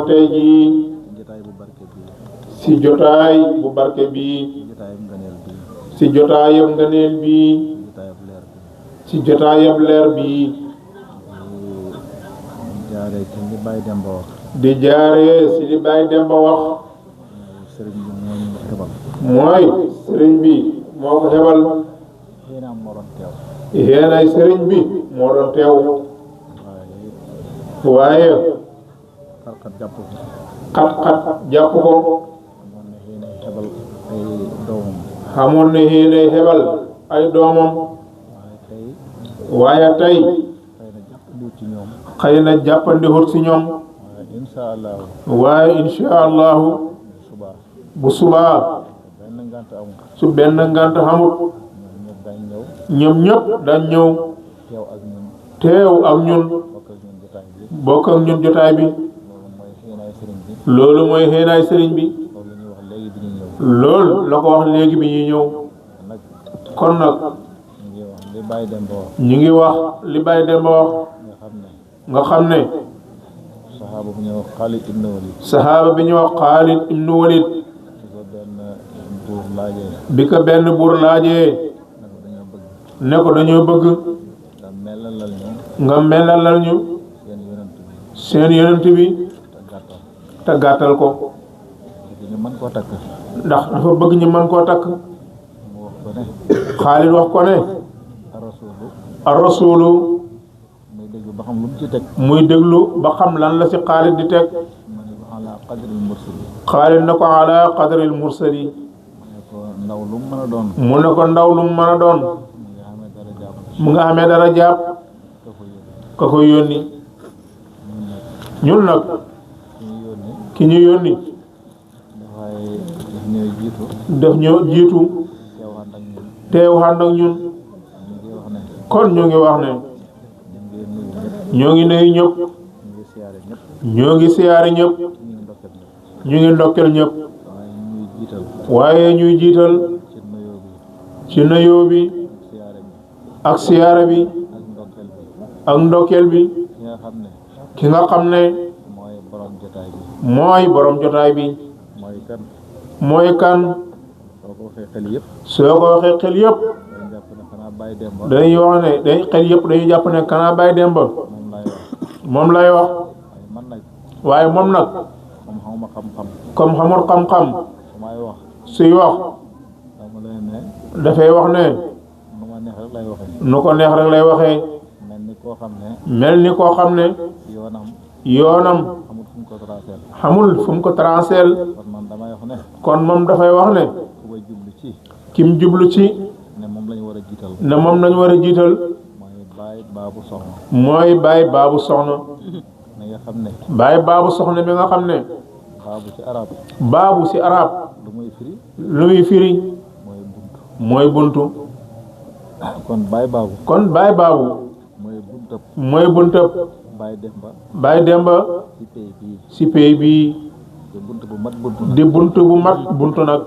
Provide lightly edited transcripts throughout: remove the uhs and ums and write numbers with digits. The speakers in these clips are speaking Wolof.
tey jii si jotaay bu barke bi si jotaayam ngëneel bi si jotaayam leer bi di jaaree si li Baye Demba wax mooy sëriñ bi moo ko xebal yéenay sëriñ bi moo doon teew waaye xat-xat jàpp ko xamoon ne yéenay xebal ay doomam waaye tey xëy na jàppandiwut ci ñoom waaye insha allahu bu subaa su benn ngant xamut ñoom ñëpp dañ ñëw teew ak ñun bokk ak ñun jotaay bi loolu mooy xeenaay sëriñ bi loolu la ko wax léegi bi ñuy ñëw kon nag ñu ngi wax li Baye Demba wax nga xam ne sahaaba bi ñuy wax Xaalid ibnu Walid bi ko benn buur laajee ne ko dañoo bëgg nga melalal ñu seen yonent bi te gàttal ko ndax dafa bëgg ñu mën koo takk Xaalid wax ko ne ar rasulu muy déglu ba xam lan la ci Xaalid di teg Xaalid na ko ala qadril mursali mu ne ko ndaw lu mu mën a doon mu nga xamee dara jàpp ka ko yónni ñun nag ki ñu yónni daf ñoo jiitu teew ànd ak ñun kon ñu ngi wax ne ñoo ngi nuyu ñëpp ñoo ngi siyaare ñëpp ñu ngi ndokkel ñëpp waaye ñuy jiital ci nuyoo bi ak siyaare bi ak ndokkel bi ki nga xam ne mooy borom jotaay bi mooy kan soo ko waxee xel yëpp dañuy wax ne day xel yëpp dañuy jàpp ne kanaa Baye Demba moom lay wax waaye moom nag comme xamul xam-xam suy wax dafay wax ne nu ko neex rek lay waxee mel ni koo xam ne yoonam xamul fu mu ko traceel kon moom dafay wax ne kim jublu ci ne moom lañu war a jiital mooy Baye Baabu Soxna Baye Baabu Soxna bi nga xam ne baabu ci arab lu muy firi mooy buntu kon Baye Baabu mooy buntab Baye Demba ci pey bi di buntu bu mat buntu nag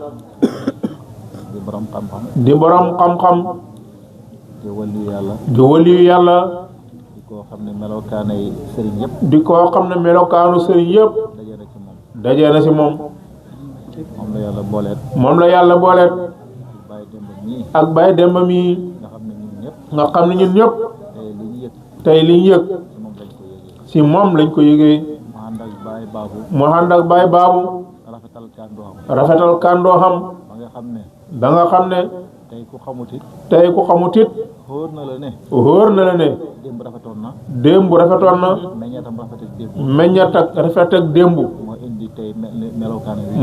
di borom xam-xam di waliyu yàlla di koo xam ne melokaanu sëriñ yëpp dajee na ci moom moom la yàlla booleet ak Baye Demba mii nga xam ne ñun ñëpp tey liñ yëg ci moom lañ ko yëgee mu ànd ak Baye Baabu rafetal kàndoo xam ba nga xam ne tey ku xamut it wóor na la ne démb rafetoon na meññat ak rafet ak démb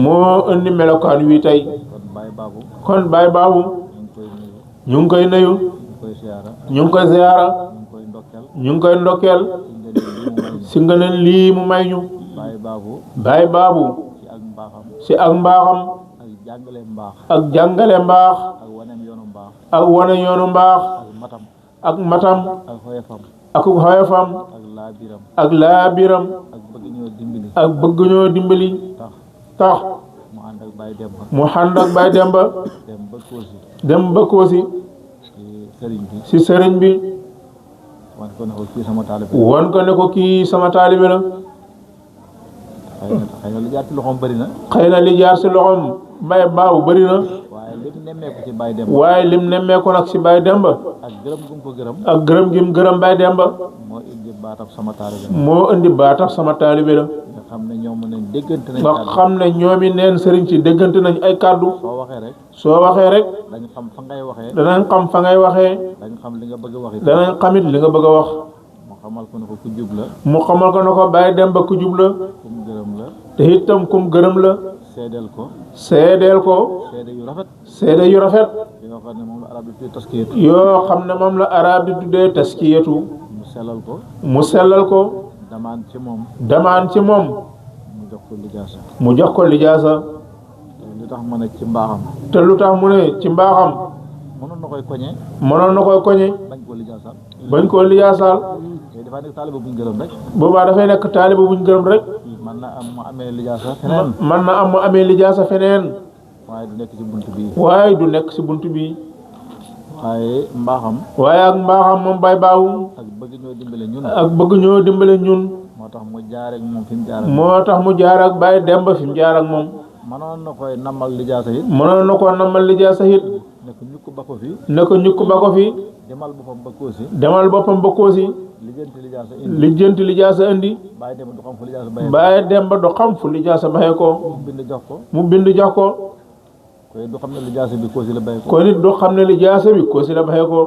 moo indi melokaan wi tey kon baay baabu ñu ngi koy nuyu ñu ngi koy ziyaara ñu ngi koy ndokkeel si nga ne lii mu may ñu baay baabu si ak mbaaxam ak jàngale mbaax ak wane yoonu mbaax ak matam ak xoyofam ak laabiram ak bëgg ñoo dimbali tax mu ànd ak Baay Demba dem ba Koosi si sëriñ bi wan ko ne ko kii sama taalibe la xëy na li jaar ci loxoom bëri na xëy na li jaar si loxoom Baay Baabu bëri na waaye lim nemmeeku nag si Baay Demba ak gërëm gum ko gërëm ak gërëm gim gërëm Baay Demba moo indi baatab sama taalibe moo indi baatab sama taalibe la nga xam ne ñoom nañ déggante nañ nga xam ne ñoomi neen sëriñ ci déggante nañ ay kàddu soo waxee rek dañ xam fa ngay waxee danañ xam fa ngay waxee dañ xam li nga bëgg a wax danañ xamit li nga bëgg a wax mu xamal ko ne ko ku jub la mu xamal ko ne ko Baay Demba ku jub la kum gërëm la te itam kum gërëm la seedeel ko seede yu rafet yoo xam ne moom la arab di tuddee taskiyatu yoo xam ne moom la arab di tuddee taskiyatu mu sellal ko damaan ci moom mu jox ko lijaasa lu tax mu ne ci mbaaxam te lu tax mu ne ci mbaaxam mënoon na koy koñe bañ koo lijaasaal dafay nekk taaliba buñ gërëm rek boobaa dafay nekk taaliba buñ gërëm rek man na am mu amee lijaasa feneen waaye du nekk ci bunt bi waaye ak mbaaxam moom Baay Baabu ak bëgg ñoo dimbale ñun moo tax mu jaar ak moom mu jaar ak Baay Demba fi mu jaar ak moom mënoon na koy nammal lijaasa it ne ko ñukk ba ko fi demal boppam ba Koosi lijjanti lijaasa indi Baay Demba du xam fu lijaasa baxee ko mu bind jox ko kon du xam ne lijaasa bi Koosi la baxee ko kon it du xam ne lijaasa bi Koosi la baxee ko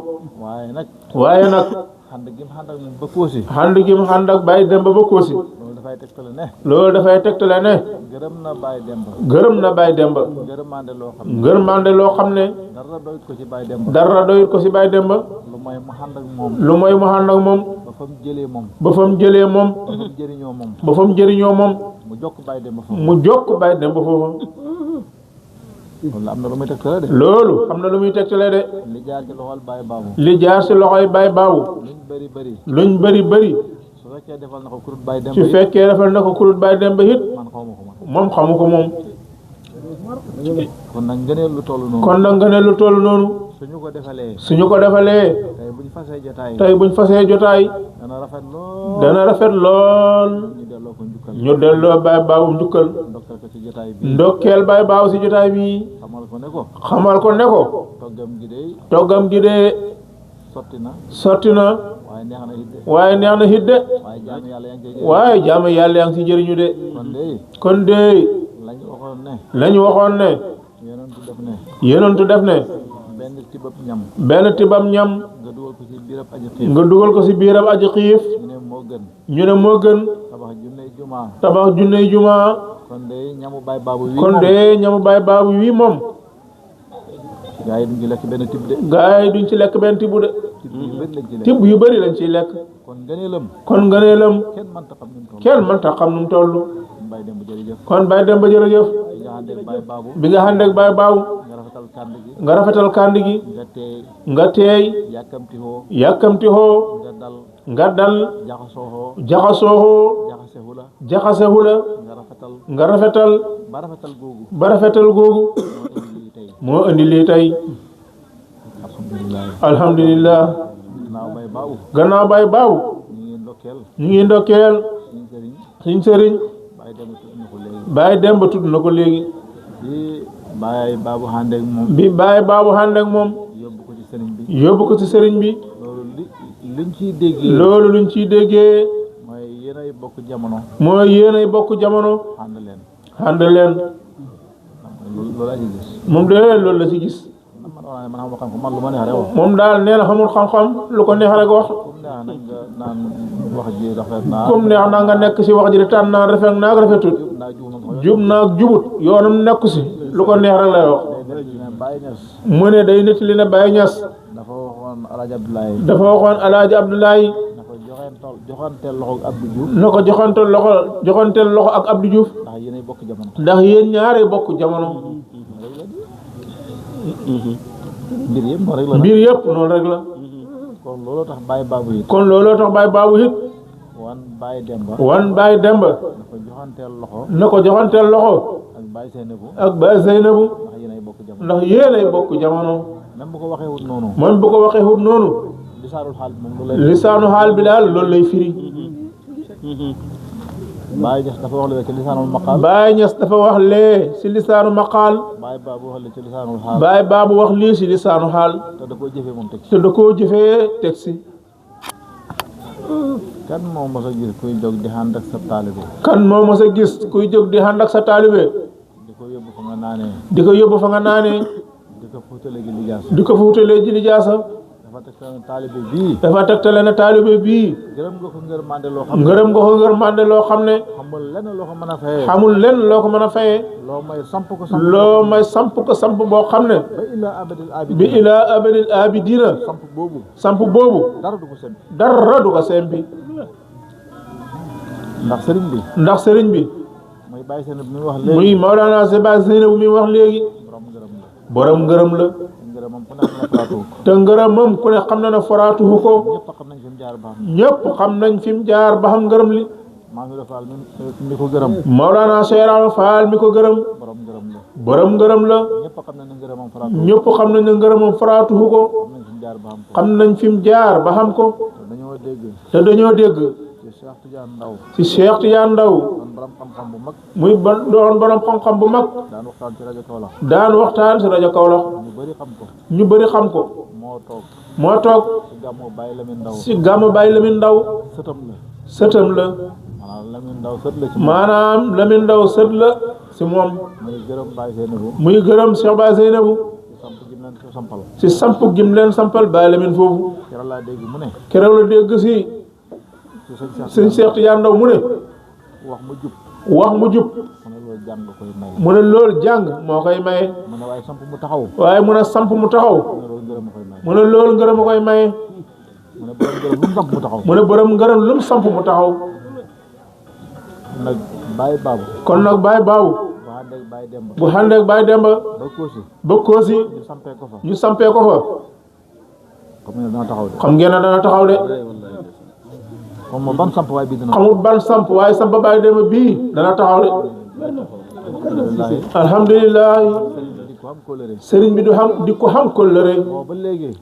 waaye nag xand gi mu xand ak moom ba Koosi xand gi mu xand ak Baay Demba ba Koosi loolu dafay tegtale ne gërëm na Baay Demba ngërmande loo xam ne dara doyut ko ci Baay Demba lu mooy mu xand ak moom ba fa mu jëlee moom ba fa mu jëriñoo moom mu jokk Baay Demba foofu loolu am na lu muy tegtale de li jaar ci loxoy Baay Baabu luñ bëri su fekkee defal na ko kurut Baay Demba it moom xamu ko moom kon nag ngëneel lu toll noonu suñu ko defalee tey buñ fasee jotaay dana rafet lool ñu delloo Baay Baabu njukkal ndokkeel Baay Baabu si jotaay bi xamal ko ne ko toggam gi de sotti na waaye neex na hidde waaye jaamu yàlla yaa ngi si jëriñu de kon de lañu waxoon ne yonentu def ne benn tibam ñam nga dugal ko si biiram aji xiif ñu ne moo gën tabax junney jumaa kon de ñamu Baay Baabu wii moom gaa yi duñ ci lekk benn tibb de tibb yu bëri lañ ciy lekk kon ngëneelam kenn mënta xam nu mu toll kon Baay Demba jërëjëf bi nga xàndeek Baay Baabu nga rafetal kànd gi nga teey yàkkamti xoo nga dal jaxasoo la nga rafetal ba rafetal googu moo indi lii tey alhamdulillah gannaaw Baay Baabu ñu ngi ndokkeel suñ sëriñ Baay Demba tudd na ko léegi Baay Baabu xàndeek moom yóbbu ko ci sëriñ bi loolu luñ ciy déggee mooy yéenay bokk jamono ànd leen loolu la ci gis moom de loolu la ci gis man xamul xam-xam man lu ma neex rek wax moom daal nee na xamul xam-xam lu ko neex rek wax comme neex nañ nga naan wax ji rafet naa comme neex na nga nekk si wax ji di tànn naa rafet naa rafetut jub naa jubut yoonam nekku si lu ko neex rek lay wax mu ne day nettali ne Baye Niass dafa waxoon Alaaji Abdoulaye dafa waxoon Alaaji Abdoulaye na ko joxanteel loxo ak Abdou Diouf na ko joxanteel loxo ak Abdou Diouf ndax yéenay bokk jamono ndax yéen ñaare bokk jamono mbir yëpp noonu rek la mbir yëpp noonu rek la kon looloo tax Baye Babou it kon looloo tax Baye Babou it wan Baye Demba na ko joxanteel loxo ak Baye Seynabou ak Baye Seynabou ndax yéenay bokk jamono ndax yéenay bokk jamono même bu ko waxee wut noonu moom bu ko waxee wut noonu lisaanu xaal bi daal loolu lay firi Baye Niass dafa wax lee ci lisaanul maqaal Baye Niass dafa wax lee si lisaanu maqaal Baye Babou wax lee ci lisaanul xaal Baye Babou wax lii si lisaanu xaal te da koo jëfee moom teg te da koo jëfee teg si kan moo mos a gis kuy jóg di ànd ak sa taalibe kan moo mos a gis kuy jóg di ànd ak sa taalibe di ko yóbbu fa nga naanee di ko yóbbu fa nga naanee di ko fuutalee ji lijaasa di ko fuutalee ji lijaasa dafa tegtale ne taalibe bii dafa tegtale ne taalibe bii gërëm nga ko ngërmande loo xam ngërëm nga ko ngërmande loo xam ne xamul lenn loo ko mën a fayee xamul lenn loo ko mën a fayee loo may samp ko samp boo xam ne ba ilaa abadil bi ilaa abadil abidina samp boobu dara du ko sempi sempi ndax sëriñ bi muy Baye Seynabou mi wax léegi muy Maolana Baye Seynabou mi wax léegi borom ngërëm la te ngërëmam ku ne xam na ne foraatuhu ko ñëpp xam nañ fi mu jaar ba xam ngërëm li mi ko gërëm Maolana Cheikh Fall mi ko gërëm borom ngërëm la ñëpp xam nañ ne ngërëmam foraatuhu ko xam nañ fi mu jaar ba xam ko te dañoo dégg ci Cheikh Tidiane Ndaw muy doon borom xam-xam bu mag daan waxtaan ci rajo Kaolack ñu bëri xam ko moo toog ci gàmmu Baye Lamine Ndaw sëtam la maanaam Lamine Ndaw sët la ci moom muy gërëm Cheikh Baye Seynabou ci samp gim leen sampal Baye Lamine foofu keroog la dégg ci sëñ Cheikh Tidiane Ndaw mu ne wax mu jub mu ne loolu jàng moo koy maye waaye mu ne samp mu taxaw mu ne loolu ngërëm a koy maye mu ne borom ngërëm lu mu samp mu taxaw kon nag Baye Babou bu xàndeek Baye Demba ba Koosi ñu sampee ko fa xam ngeen ne dana taxaw de xamul ban samp waaye samp Baye Demba bii dana taxaw de alhamdulilah sëriñ bi di ko xam kóllëre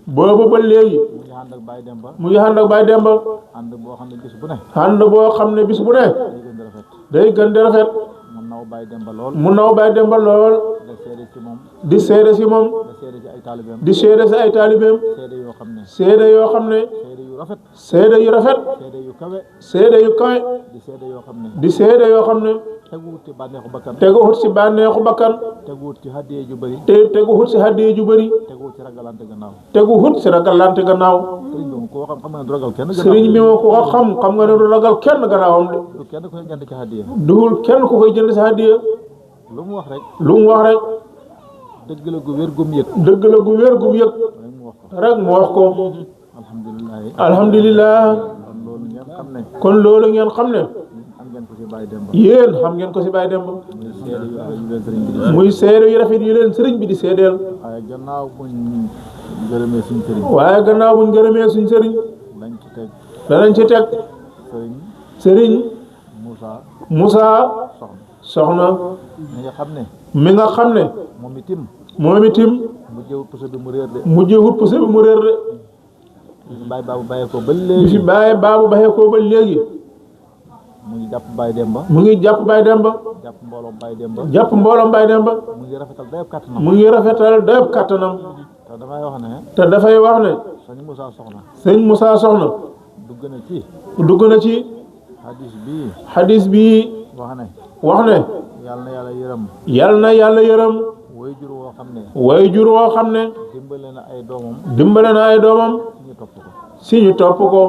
boobu ba léegi mu ngi ànd ak Baye Demba ànd boo xam ne bis bu ne day gën di rafet mu naw Baye Demba lool di seede si moom di seede si ay taalibeem seede yoo xam ne seede yu rafet seede yu kawe di seede yoo xam ne teguwut ci bànneexu bakkan teguwut ci hadiye ju bëri teguwut ci hadiye ju bëri teguwut ci ragalante gannaaw sëriñ bi moom ku ko xam nga ne du ragal kenn gannaawam de duhul kenn ku koy jënd ci hadiye lu mu wax rek dëgg la gu wér gum yëg rek mu wax ko alhamdulilah kon loolu ngeen xam ne yéen xam ngeen ko ci Baye Demba muy seede yu rafet yu leen sëriñ bi di seedeel waaye gannaaw buñ gërëmee suñ sëriñ danañ ci teg sëriñ Moussa soxna mi nga xam ne moom itim mujjewut puso bi mu réer de bi fi Baye Babou bàyyee ko ba léegi mu ngi jàpp Baye Demba jàpp mbooloom Baye Demba mu ngi rafetal dayab kàttanam te dafay wax ne sëñ Moussa soxna dugg na ci hadis bii wax ne yal na yàlla yërëm waajur woo xam ne waajur woo xam ne dimbale na ay doomam dimbale na ay doomam ñu topp ko si ñu topp ko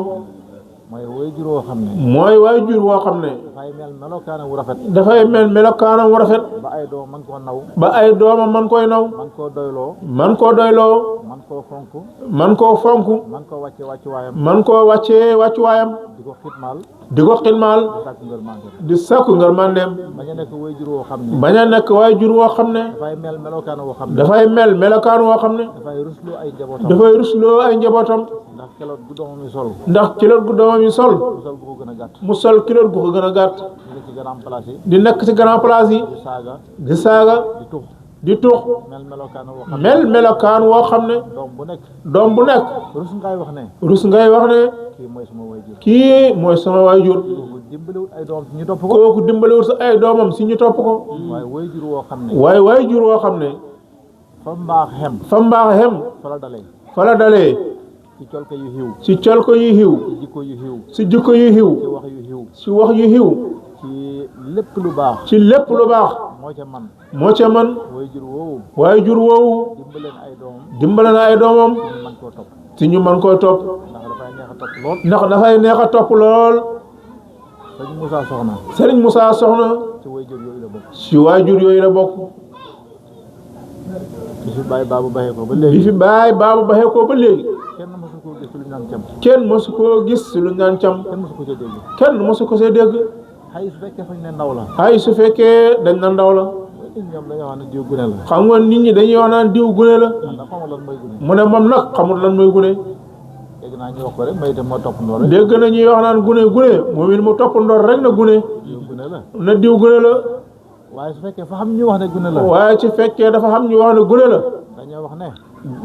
mooy waajur woo xam ne mooy waajur woo xam ne dafay mel melokaana wu rafet dafay mel melokaanam wu rafet ba ay doomam man koo naw ba ay doomam man koy naw man koo doyloo man koo doyloo man koo fonk man koo fonk man koo wàcce wàccuwaayam man koo wàccee wàccuwaayam di ko xitmaal di ko xilmaal sàkk ngër mànke di sakku ngërmandeem bañ a nekk waajur woo xam ne bañ a nekk waajur woo xam ne dafay mel melokaana woo xam ne dafay mel melokaan woo xam ne dafay rusloo ay njabootam dafay rusloo ay njabootam ndax keloot gu doomam yi sol ndax kiloot gu doomam yi sol mu sol bu ko gën a gàtt mu sol kiloot gu ko gën a gàtt ñu ngi ci grand place yi di nekk ci grand place yi di saaga di saaga di tux di tux mel melokaana woo xam ne mel melokaan woo xam ne doom bu nekk doom bu nekk rus ngay wax ne rus ngay wax ne kii mooy sama waajur kii mooy sama waajur kooku dimbalewut ay doom ñu topp ko kooku dimbalewul sa ay doomam si ñu topp ko waaye waajur woo xam ne waaye waajur woo xam ne fa mbaax xem fa mbaax xem fa la dalee fa la dalee ci colka yu xiw ci col ko yu xiw ci jikko yu xiw si jikko yu xiw ci wax yu xiw si wax yu xiw ci lépp lu baax ci lépp lu baax moo ca man moo ca man waajur woowu waajur woowu dimbaleen ay doomam dimbale na ay doomam ñu man koo topp si ñu mën koy topp ndax dafay neex a topp lool ndax dafay neex a topp lool sëñ Moussa Soxna Serigne Moussa Soxna ci waajur yooyu la bokk si waajur yooyu la bokk bi fi bàyyi baabu baxee ko ba bi léegi fi baay baabu baxee ko ba léegi kenn mosu koo gis lu ñu naan cam kenn mosu koo gis si lu ñaan cam kenn mosu ko ca dégg kenn mosu ko see dégg xay su fekkee fañ ne ndaw la ay su fekkee dañ na ndaw la nit ñoom dañoo wax ne diw gune la xam nga nit ñi dañuy wax naan diw gune la man da xamul lan mooy gune mu ne moom nag xamul lan mooy gune dégg naa ñu wax ko rek may itam moo topp ndoor rek dégg na ñuy wax naan gune gune moom it mu topp ndor rek na gune diw gune la na diw gune la waaye su fekkee fa xam ñu wax ne gune la waaye ci fekkee dafa xam ñu wax ne gune la dañoo wax ne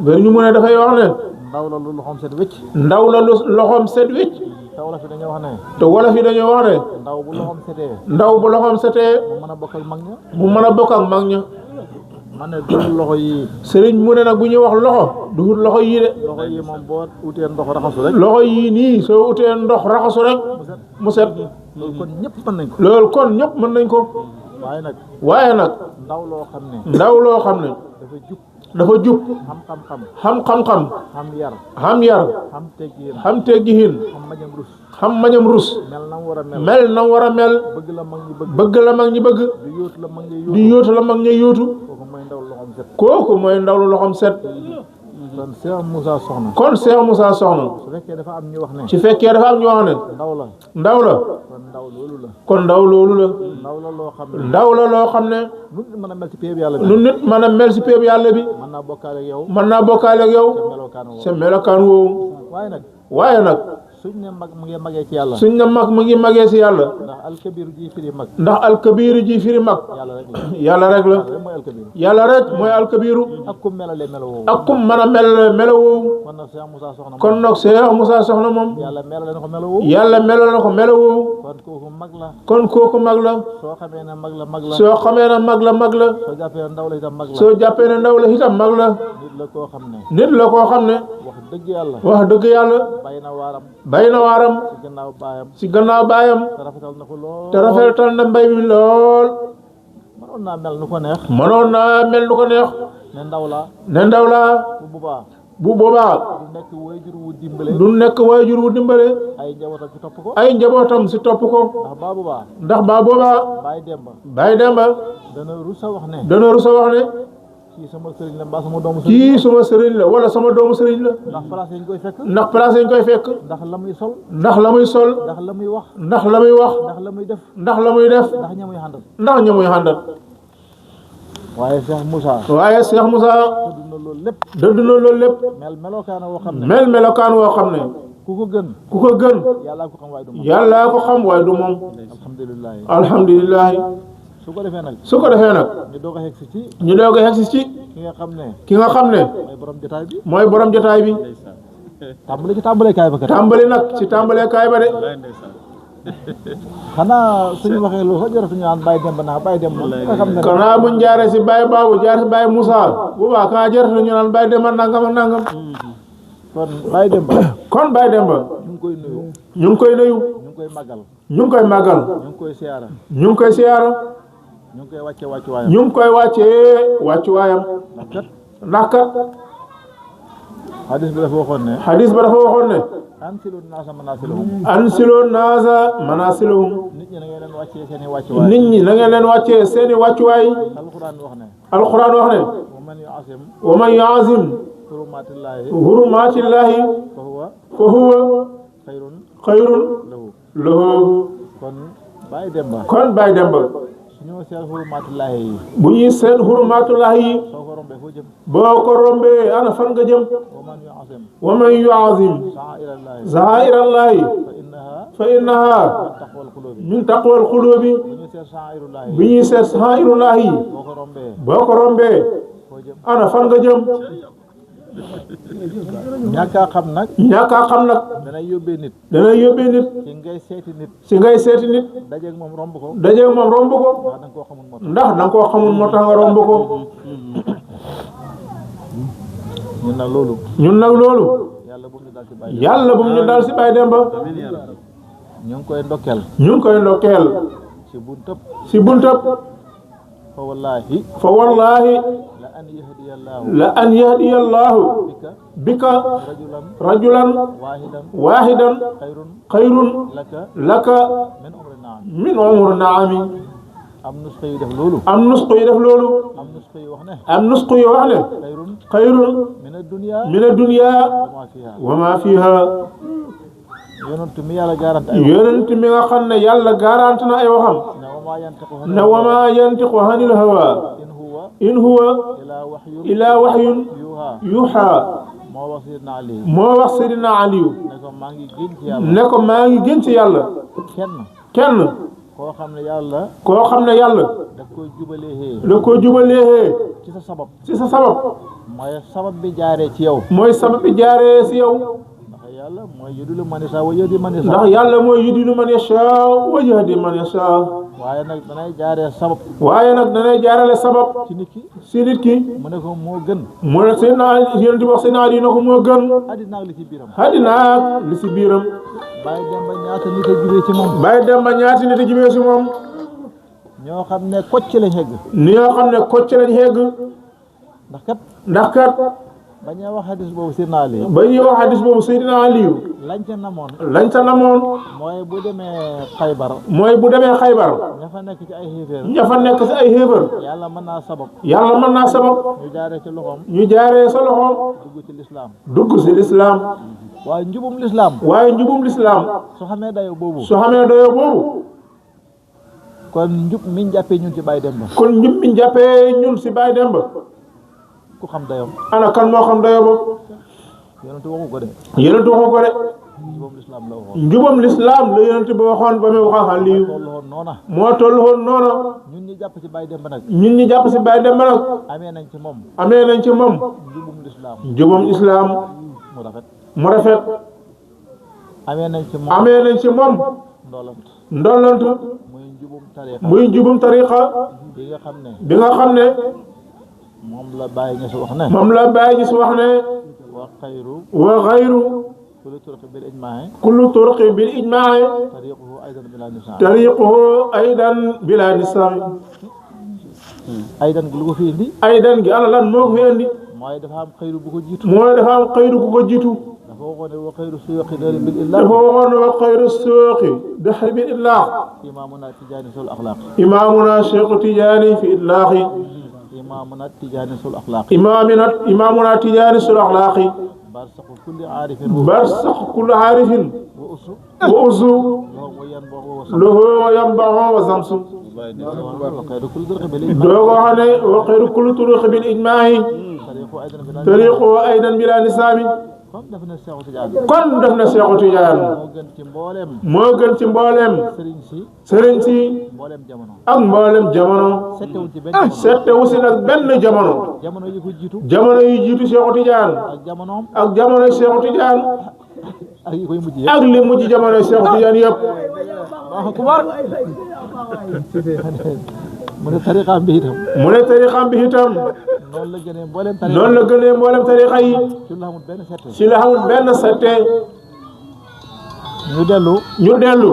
ba ñu mu ne dafay wax ne ndaw la lu loxoom set wécc ndaw la lu loxoom set wicc te wala fi dañoo wax ne te wolof yi dañoo wax ne ndaw bu loxoom setee ndaw bu loxoom setee mu mën a bokk ak mag ña mu mën a bokk ak mag ña man ne du loxo yi sëriñ mu ne nag bu ñuy wax loxo duhut loxo yii de loxo yi moom boo utee ndox raxasu rek loxo yii nii soo utee ndox raxasu rek mu set loolu kon ñëpp mën nañ ko loolu kon ñëpp mën nañ ko waaye nag waaye nag ndaw loo xam ne ndaw loo xam ne dafa jub dafa jub xam xam-xam xam xam-xam xam yar xam yar xam teggiin xam teggihin xam majam rus xam mañam rus mel na mu war a mel mel na war a mel bëgg la mag ñi bëgg bëgg la mag ñi bëgg di yóotu la mag ñi di yóotu yóotu la mag ñi yóotu kooku mooy ndaw loxoom set kooku mooy ndaw lu loxoom set kon Cheikh Moussa Soxna kon Cheikh Moussa Soxna su fekkee dafa am ñu wax ne ci fekkee dafa am ñu wax ne ndaw la ndaw la kon ndaw loolu la kon ndaw loolu la ndaw la loo xam ne ndaw la loo xam ne nu mën a mel ci péeb yàlla bi lu nit mën a mel si péeb yàlla bi mën naa bokkaale ak yow mën naa bokkaale ak yow te melokaan woo sa melokaan woowu waaye nag waaye nag suñ ne mag mu ngi magee ci yàlla suñ na mag mu ngi magee si yàlla ndax alkabiru ji firi mag ndax alkabiru ji firi mag yàlla rek la yàlla rek la rek mooy alkabiru yàlla rek mooy alkabiru ak kum melalee melo woowu ak kum mën a mel melo woowu kon nag Cheikh Moussa Soxna kon nag Cheikh Moussa Soxna moom yàlla melale na ko melo woowu yàlla melal na ko melo woowu kon kooku mag la kon kooku mag la soo xamee ne mag la mag la soo xamee ne mag la mag la soo jàppee ne ndaw la itam mag la soo jàppee ne ndaw la itam mag la nit la koo xam ne nit la koo xam ne wax dëgg yàlla wax dëgg yàlla bàyyi na waaram bay na waaram ci gannaaw baayam si gannaaw baayam te rafetal na ko lool te rafetal na mbay mi lool mënoon naa mel nu ko neex mënoon naa mel nu ko neex ne ndaw la ne ndaw la bu boobaa bu boobaa du nekk waajur wu dimbale du nekk waajur wu dimbale ay njabootam ci topp ko ay njabootam si topp ko ndax baa boobaa ndax baa boobaa bàyyi demba Baay Demba dana rusa wax ne dana rusa wax ne kii sama sëriñ la mbaa sama doomu sëriñ kii suma sëriñ la wala sama doomu sëriñ la ndax place yi ñu koy fekk ndax place yi ñu koy fekk ndax la muy sol ndax la muy sol ndax la muy wax ndax la muy wax ndax la muy def ndax la muy def ndax ña muy àndal ndax ña muy àndal waaye Cheikh Moussa waaye Cheikh Moussa tudd na loolu lépp dëdd na loolu lépp mel melokaana woo xam ne mel melokaan woo xam ne ku ko gën ku ko gën yàllaa ko xam waaye du moom yàllaa ko xam waaye du moom alhamdulilah alhamdulilah su ko defee nag su ko defee nag ñu doog a xeg si ci ñu doog a yegsi ci ki nga xam ne ki nga xam ne mooy borom jotaay bi mooy borom jotaay bi tàmbali ci tàmbalee kaay ba kat tàmbali nag ci tàmbalee kaay ba de xanaa suñu waxee loolu sax jaratu ñu naan bàyyi dem ba naa bàyyi dem ba nga xam ne kanaa buñ jaaree si Baye Babou jaar si Baye Moussa bu baax kanaa jaratu ñu naan Baye Demba nangam ak nangam kon bàyyi dem ba kon Baye Demba ñu ngi koy nuyu ñu ngi koy nuyu ñu ngi koy màggal ñu ngi koy màggal ñu ngi koy siyaara ñu ngi koy siyaara ñu ngi koy wàccee wàccuwaayam ñu ngi koy wàccee wàccuwaayam ndax kat hadis bi dafa waxoon ne hadis ba dafa waxoon ne ansilu naasa manaasilahum ansilu naasa manaasilahum nit ñi na ngeen leen wàccee seen i wàccuwaay nit ñi na ngeen leen wàccee seeni wàccuwaay alquran wax ne alquran wax ne wa man yu'azzim hurumaatillaahi fa huwa xayrun lahu kon Baye Demba suñu seen hurumaatillaahi yi bu ñuy seen hurumaatillaahi yi soo ko rombee foo jëm boo ko rombee ana fan nga jëm wa man yu'azzim sha'aa'irallaahi fa innaha min taqwal quluubi bu ñuy seet sha'aa'irullaahi yi boo ko rombee ana fan nga jëm ñàkk a xam nag danay yóbbee nit ci ngay seeti nit dajeeg moom romb ko ndax danga koo xamul moo tax nga romb ko ñun nag loolu yàlla bu mu ñu dal ci Baye Demba ñu ngi koy ndokkeel ci buntab fa wallaahi la an yahdiya Allahu bika rajulan waahidan xayrun laka min umri naami am nusxa yu def loolu am nusxa yu wax ne xayrun min ad-dunya wa ma fiha yonent mi yàlla garanti ay yonent mi nga xam ne yàlla garanti na ay waxam ne wa ma yantiqu anil hawa in huwa ila wahyun yuha moo wax Seydina Aliyu ne ko maa ngi gën ci yàlla kenn koo xam ne yàlla da ko jubalee ci sa sabab mooy sabab bi jaaree ci yow yàlla mooy yudilu man yashaa wa yahdi man yashaa ndax yàlla mooy yudilu man yashaa wa yahdi man yashaa waaye nag danay jaarale sabab ci nit ki mu ne ko moo gën mu ne yéen di wax seen Ali na ko moo gën àddina ak li ci biiram Baye Demba ñaata nit a jubee ci moom Baye Demba ñaata nit a jubee ci moom ñoo xam ne kocc lañ xegg ndax kat ba ñuy wax hadis boobu Seydina Aliyu lañ ca namoon mooy bu demee Xaybar ña fa nekk ci ay xéeféer yàlla mën naa sabab ñu jaaree sa loxoom dugg ci lislaam waaye njubum lislaam su xamee dayo boobu kon njub miñ jàppee ñun ci Baye Demba ku xam dayoo ana kan moo xam dayoo ba yonent waxu ko de njubam lislaam la yonent ba waxoon ba muy wax Aliyu moo toll woon noona ñun ñi jàpp ci Baye Demba nag amee nañ ci moom njubam lislaam mu rafet amee nañ ci moom ndolant muy njubum tariqa bi nga xam ne moom la Baye Niass wax ne wa xayru kullu turqi bil ijmaa tariquhu aydan bila nisaa aydan gi lu ko fi indi gi ana lan moo ko fi indi mooy dafa am xayru bu ko jiitu dafa waxoon ne wa xayru suuqi dahr bil itlaq imaamuna Tijaani sul axlaaq imaamuna Cheikh Tijaani fi itlaqi imaamuna Tijaani sul axlaaq imaamuna Tijaani sul axlaaqi barsaxu kulli aarifin wa usu lahu wa yanbaxu wa zamsu doogo xam ne wa xayru kulli turuqi bil ijmaa'i tariqu aydan bila nisaami kon def na Seexu Tijaan moo gën ci mbooleem sëriñ si ak mbooleem jamono settewu si nag benn jamono yi jiitu Seexu Tijaan ak jamono Seexu Tijaan ak li mujj jamono Seexu Tijaan yëpp mu ne tariqaam bi itam noonu la gënee mboolem tariqa yi ci la xamul benn sette ñu dellu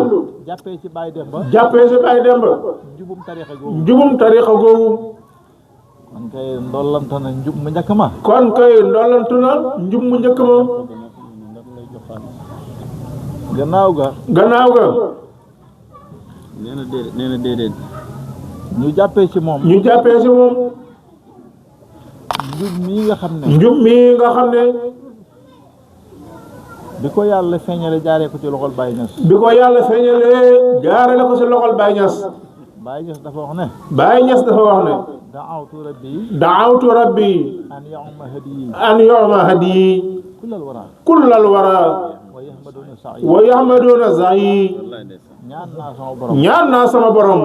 jàppee ci Baye Demba njubum tarixa googu kon kay ndollante na njub mu njëkk ma kon kay ndollantu na njub mu njëkk ma gannaaw ga nee na déedéet ñu jàppee ci moom njub mii nga xam ne bi ko yàlla feeñale jaaree ko ci loxol Baye Niass jaarale ko ci loxol Baye Niass Baye Niass dafa wax ne da'awtu rabbi an yu'ma hadi kullal wara wa yahmaduna sa'i ñaan naa sama borom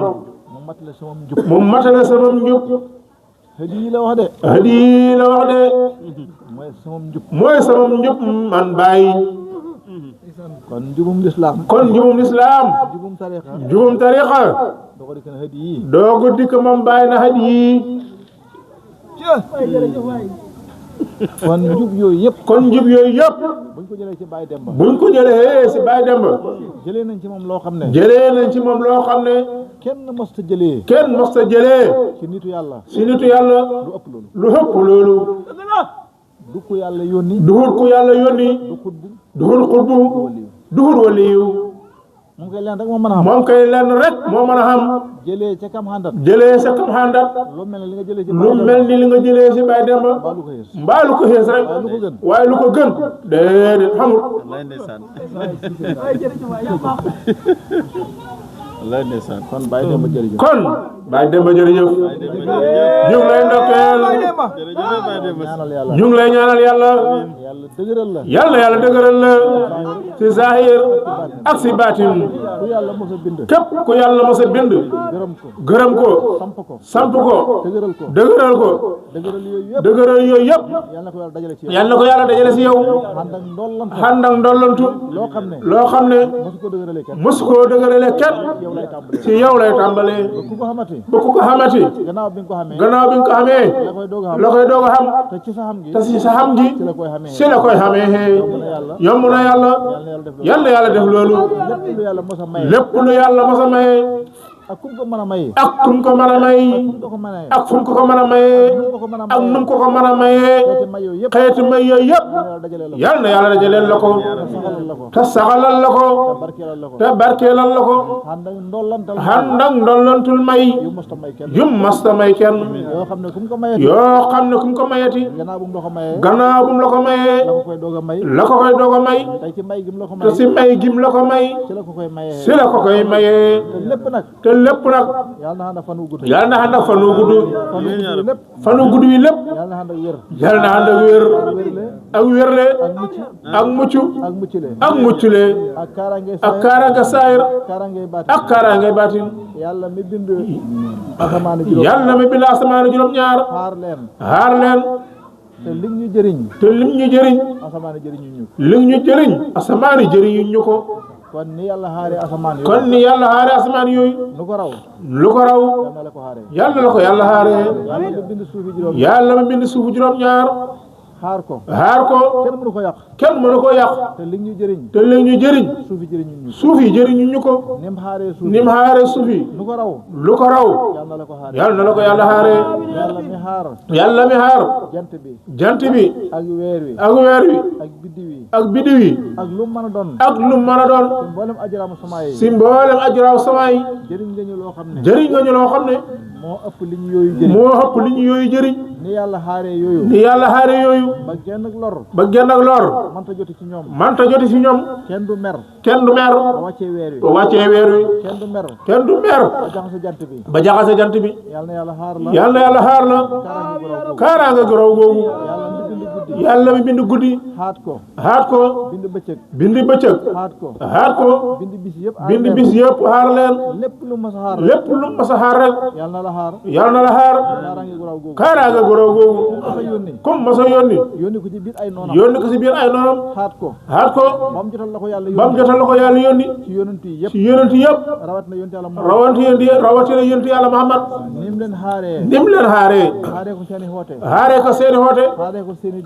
mu matale sama njub hadi la wax de mooy sama njub man Baye kon njubum lislaam njubum tariqa doogu dikk moom Baye na hadi kon njub yooyu yëpp buñ ko jëlee ci Baye Demba jëlee nañ ci moom loo xam ne kenn mosta jëlee ci nitu yàlla lu ëpp loolu du ko yàlla yónni duhul duhul xutbu duhul waliyu moom kay leen rek moo mën a xam jëlee ca kam xandat lu mel ni li nga jëlee ci Baye Demba mbaa lu ko xees rek waaye lu ko gën déedéet xamul kon Baye Demba jërëjëf ñu ngi lay ndokkeel ñu ngi lay ñaanal yàlla yàlla dëgëral la ci zahir ak ci baatin képp ku yàlla mos a bind gërëm ko samp ko dëgëral ko dëgëral yooyu yëpp yàlla na ko yàlla dajale ci yow xànd ak ndollantu loo xam ne mosu koo dëgërale kenn ci yow lay tàmbalee ba ku ko xamati gannaaw bi nga ko xamee la koy doog a xam te ci sa xam gi ci la koy xamee yomb na yàlla yàlla def loolu lépp lu yàlla mos a maye ak kum ko mën a maye ak kum ko mën a maye ak fu mu ko mën a maye ak nu mu ko mën a maye xeeti may yooyu yëpp yal na yàlla dajaleel la ko te saxalal la ko te barkeelal la ko ànd ak ndollantul may yum masta may kenn yoo xam ne kum ko mayeti gannaaw bu mu la ko mayee la ko koy doog a may te si may gim la ko may si la ko koy mayee lépp nag yàlla na ànd ak fan wu gudd wi lépp yàlla na ànd ak wér ak wérle ak mucc ak muccule ak kaaraange saayir ak kaaraange baatin yàlla mi bind asamaani juróom-ñaar xaar leen te lim ñu jëriñ asamaani jëriñu ñu ko kon ni yàlla xaaree asamaan yooyu lu ko raw yàlla la ko yàlla xaaree yàlla ma bind suufu juróom-ñaar xaar ko kenn mënu ko yàq te li ñu jëriñ suuf yi jëriñu ñu ko nim xaaree suuf yi lu ko raw yàlla na la ko yàlla xaaree yàlla mi xaar jant bi ak weer wi ak biddiw yi ak lu mën a doon si mboolem ajraamu sama yi jëriñ nga ñu loo xam ne moo ëpp li ñu yooyu jëriñ ni yàlla xaaree yooyu ba genn ak lor manta joti ci ñoom kenn du mer ba wàccee weer wi kenn du mer ba jaxase jant bi yàlla na yàlla xaar la kaaraanga gu raw googu yàlla mi bind guddi xaat ko bind bëccëg xaat ko bind bis yëpp xaar leen lépp lu mas a xaar rek yàlla na la xaar kaaraanga gu raw googu comme mas a yónni ko ci biir ay noonam xaat ko ba mu jotal la ko yàlla yónni ci yonent yi yëpp rawatina yonent yàlla Muhammad nim leen xaaree xaaree ko seeni xoote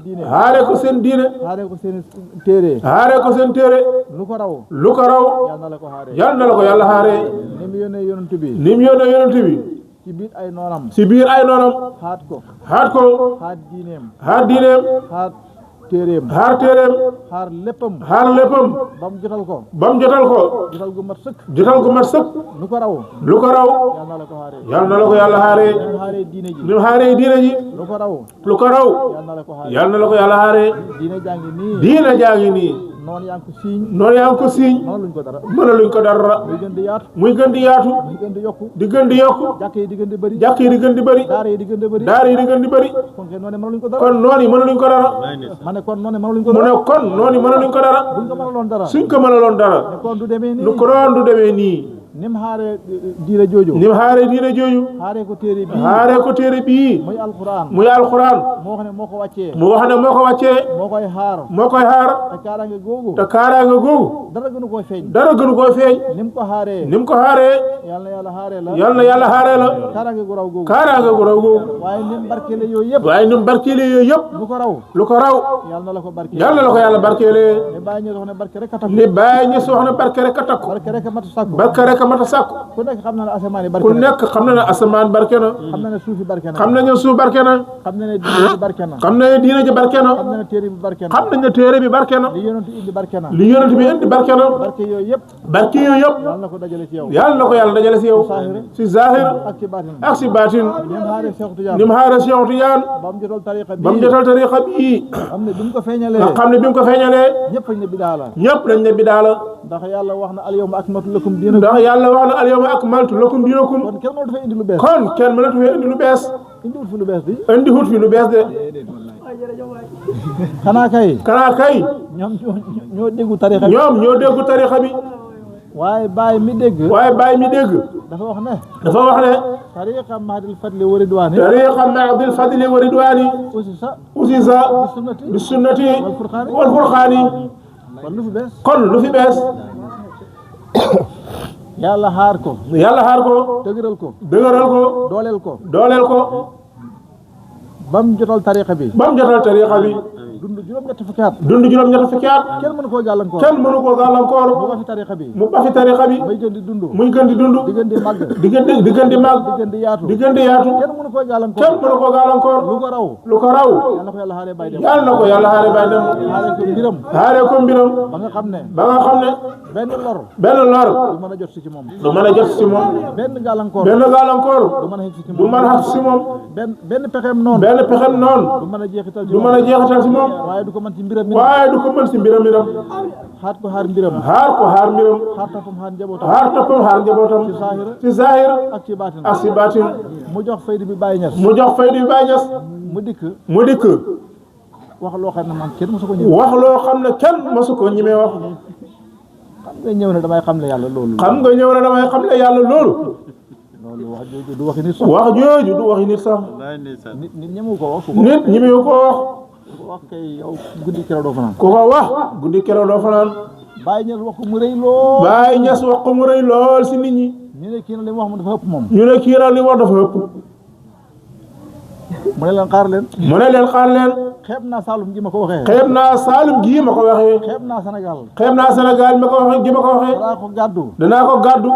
diine haare ko seen diine haare ko seen téere haare ko seen téere lu ko raw lu ko raw yal na la ko haare yal na la ko yàlla haare ni mu yónnee yonent bi ni mu yónnee yonent bi ci biir ay noonam ci biir ay noonam haat ko haat ko haat diineem haat diineem haat téereem haar téereem haar léppam haar léppam ba mu jotal ko ba mu jotal ko jotal gu mat sëkk jotal ko mat sëkk lu ko raw lu ko raw yal na la ko haare yal na la ko yàlla haare ni mu haaree diine ji ni mu haare diine ji lu ko raw lu ko raw yal na la ko haare yal na la ko yàlla haare diine jàngi nii diine jaa ngi nii noonu yaa ngi ko siiñ noonu yaa ngi ko siiñ noonu luñ ko dara mënaluñ ko dara muy gën di yaatu muy gën di yaatu muy gën di yokku di gën di yokku jàkk yi di gën di bëri jàkk yi di gën di bëri daara yi di gën di bëri daara yi di gën di bëri kon kay noonu mënaluñ ko dara kon noonu yi mënaluñ ko dara ma ne kon noonu mënaluñ ko mu dara ne kon noonu yi mënaluñ ko dara buñ ko mënaloon dara suñ ko mënaloon dara ne kon du demee nii lu ko doon du demee nii nim haare diine jooju ni mu haare diine jooju haare ko téere bii haare ko téere bii muy alquran muy alxuraan moo xam ne moo ko wàccee mu wax ne moo ko wàccee moo koy xaar moo koy xaar te kaaraange googu te kaaraanga googu dara gënu koy feeñ dara gënu koo feeñ nim ko xaaree ni mu ko xaaree yal na yàlla xaaree la yal na yàlla xaaree la kaaraange gu raw googu kaaraanga gu raw googu waaye nim barkeele yooyu yëpp waaye ni mu barkeelee yooyu yëpp lu ko raw lu ko raw yal na la ko barkeele yal na la ko yàlla barkeelee ne bàyyi ñu wax ne barke rek a takku ni bàyyi ñu si wax ne barke rek a takku barke rek a mat a sàkku barke rek a mat a sàkku ku nekk xam na ne asamaan yi barke ku na nekk xam na ne asamaan barke na xam na ne suuf yi barke na xam nañ ne suuf barke na xam na ne diine ji barke na xam nañ ne diine ji barke na xam na ne téere bi barke na xam nañ ne téere bi barke na li yonentu indi barke na li yonent bi indi barke na barke yooyu yëpp barke yooyu yëpp yal na ko dajale ci yow yàlla na ko yàlla dajale si yow si zahir ak ci baatin ak si baatin ñoom xaare Cheikh Tidiane ni mu xaare Cheikh Tidiane ba mu jotal tariqa bi ba mu jotal tariqa bii xam ne bi mu ko feeñalee nga xam ne bi mu ko feeñalee ñëpp fañ ne bidaa la ñëpp dañ ne bidaa la ndax yàlla wax na al yawma akmaltu lakum diinakum ndax yàlla wax na al yawma akmaltu lakum dinakum kon kenn mënatu fa indi lu bees kon kenn mënatu fee indi lu bees indiwul fi lu bees di indi wut fi lu bees de xanaa kay kanaa kay ñoom ñoo déggu tariqa bi ñoom ñoo déggu tariqa bi waaye Baye mi dégg waaye Baye mi dégg dafa wax ne dafa wax ne tariqa Mahdil Fadli wa Ridwani tariqa Mahdil Fadli wa Ridwani usisa bi sunnati wal furqaani kon lu fi bees kon lu fi bees yàlla xaar ko yàlla xaar ko dëgëral ko dëgëral ko dooleel ko dooleel ko ba mu jotal tariqa bi ba mu jotal tariqa bi dund juróom-ñetti fukki at dund juróom-ñetti fukki at kenn mënu koo gàllankoor kenn mënu koo gàllankoor mu ba fi tariqa bi mu ba fi tariqa bi muy gën di dund muy gën di dund di gën di màgg di gën di màgg di gën di yaatu di gën di yaatu kenn mënu koo gàllankoor kenn mënu koo gàllankoor lu ko raw lu ko raw yal na ko yàlla xaaree bay dem yàlla na ko yàlla xaare bay dem xaaree ko mbiram xaare ko mbiram ba nga xam ne ba nga xam ne benn lor benn lor du mën a jot si ci moom du mën a jot si moom benn gàllankoor benn gàllankoor du mën a xëcc si du moom mën a xas si moom benn pexeem noonu benn pexem noonu du mën a jeexital ci du mën a jeexital si moom waaye du ko mën ci mbiram mi waaye du ko mën si mbiram xaat ko xaar mbiram xaar ko xaar mbiram xaar toppam xaar njabootam xaar toppam xaar njabootam ci saahira ci zahir ak ci baatin ak si baatin mu jox fayda bi Baye Niass mu jox fayda bi Baye Niass mu dikk mu dikk wax loo xam ne man kenn mosu ko ñëw wax loo xam ne kenn mosu ko ñemee wax xam nga ñëw ne damay xam ne yàlla loolu xam nga ñëw ne damay xam ne yàlla loolu loolu wax jooju du waxi nit sax wax jooju du waxi nit sax nit ñemu ko wax nit ñemee ko wax wax kay yow guddi keroog doo fanaan ku ko wax guddi keroog doo fanaan Baye Niass wax ko mu rëy lool Baye Niass wax ko mu rëy lool si nit ñi ñu ne kii na li mu wax mu dafa ëpp moom ñu ne kii nag li mu wax dafa ëpp mu ne leen xaar leen mu ne leen xaar leen xeeb naa Saloum gi ma ko waxee xeeb naa Saalum gii ma ko waxee xeeb naa Sénégal xeeb naa Sénégal ma ko waxee gi ma ko waxee danaa ko gàddu danaa ko gàddu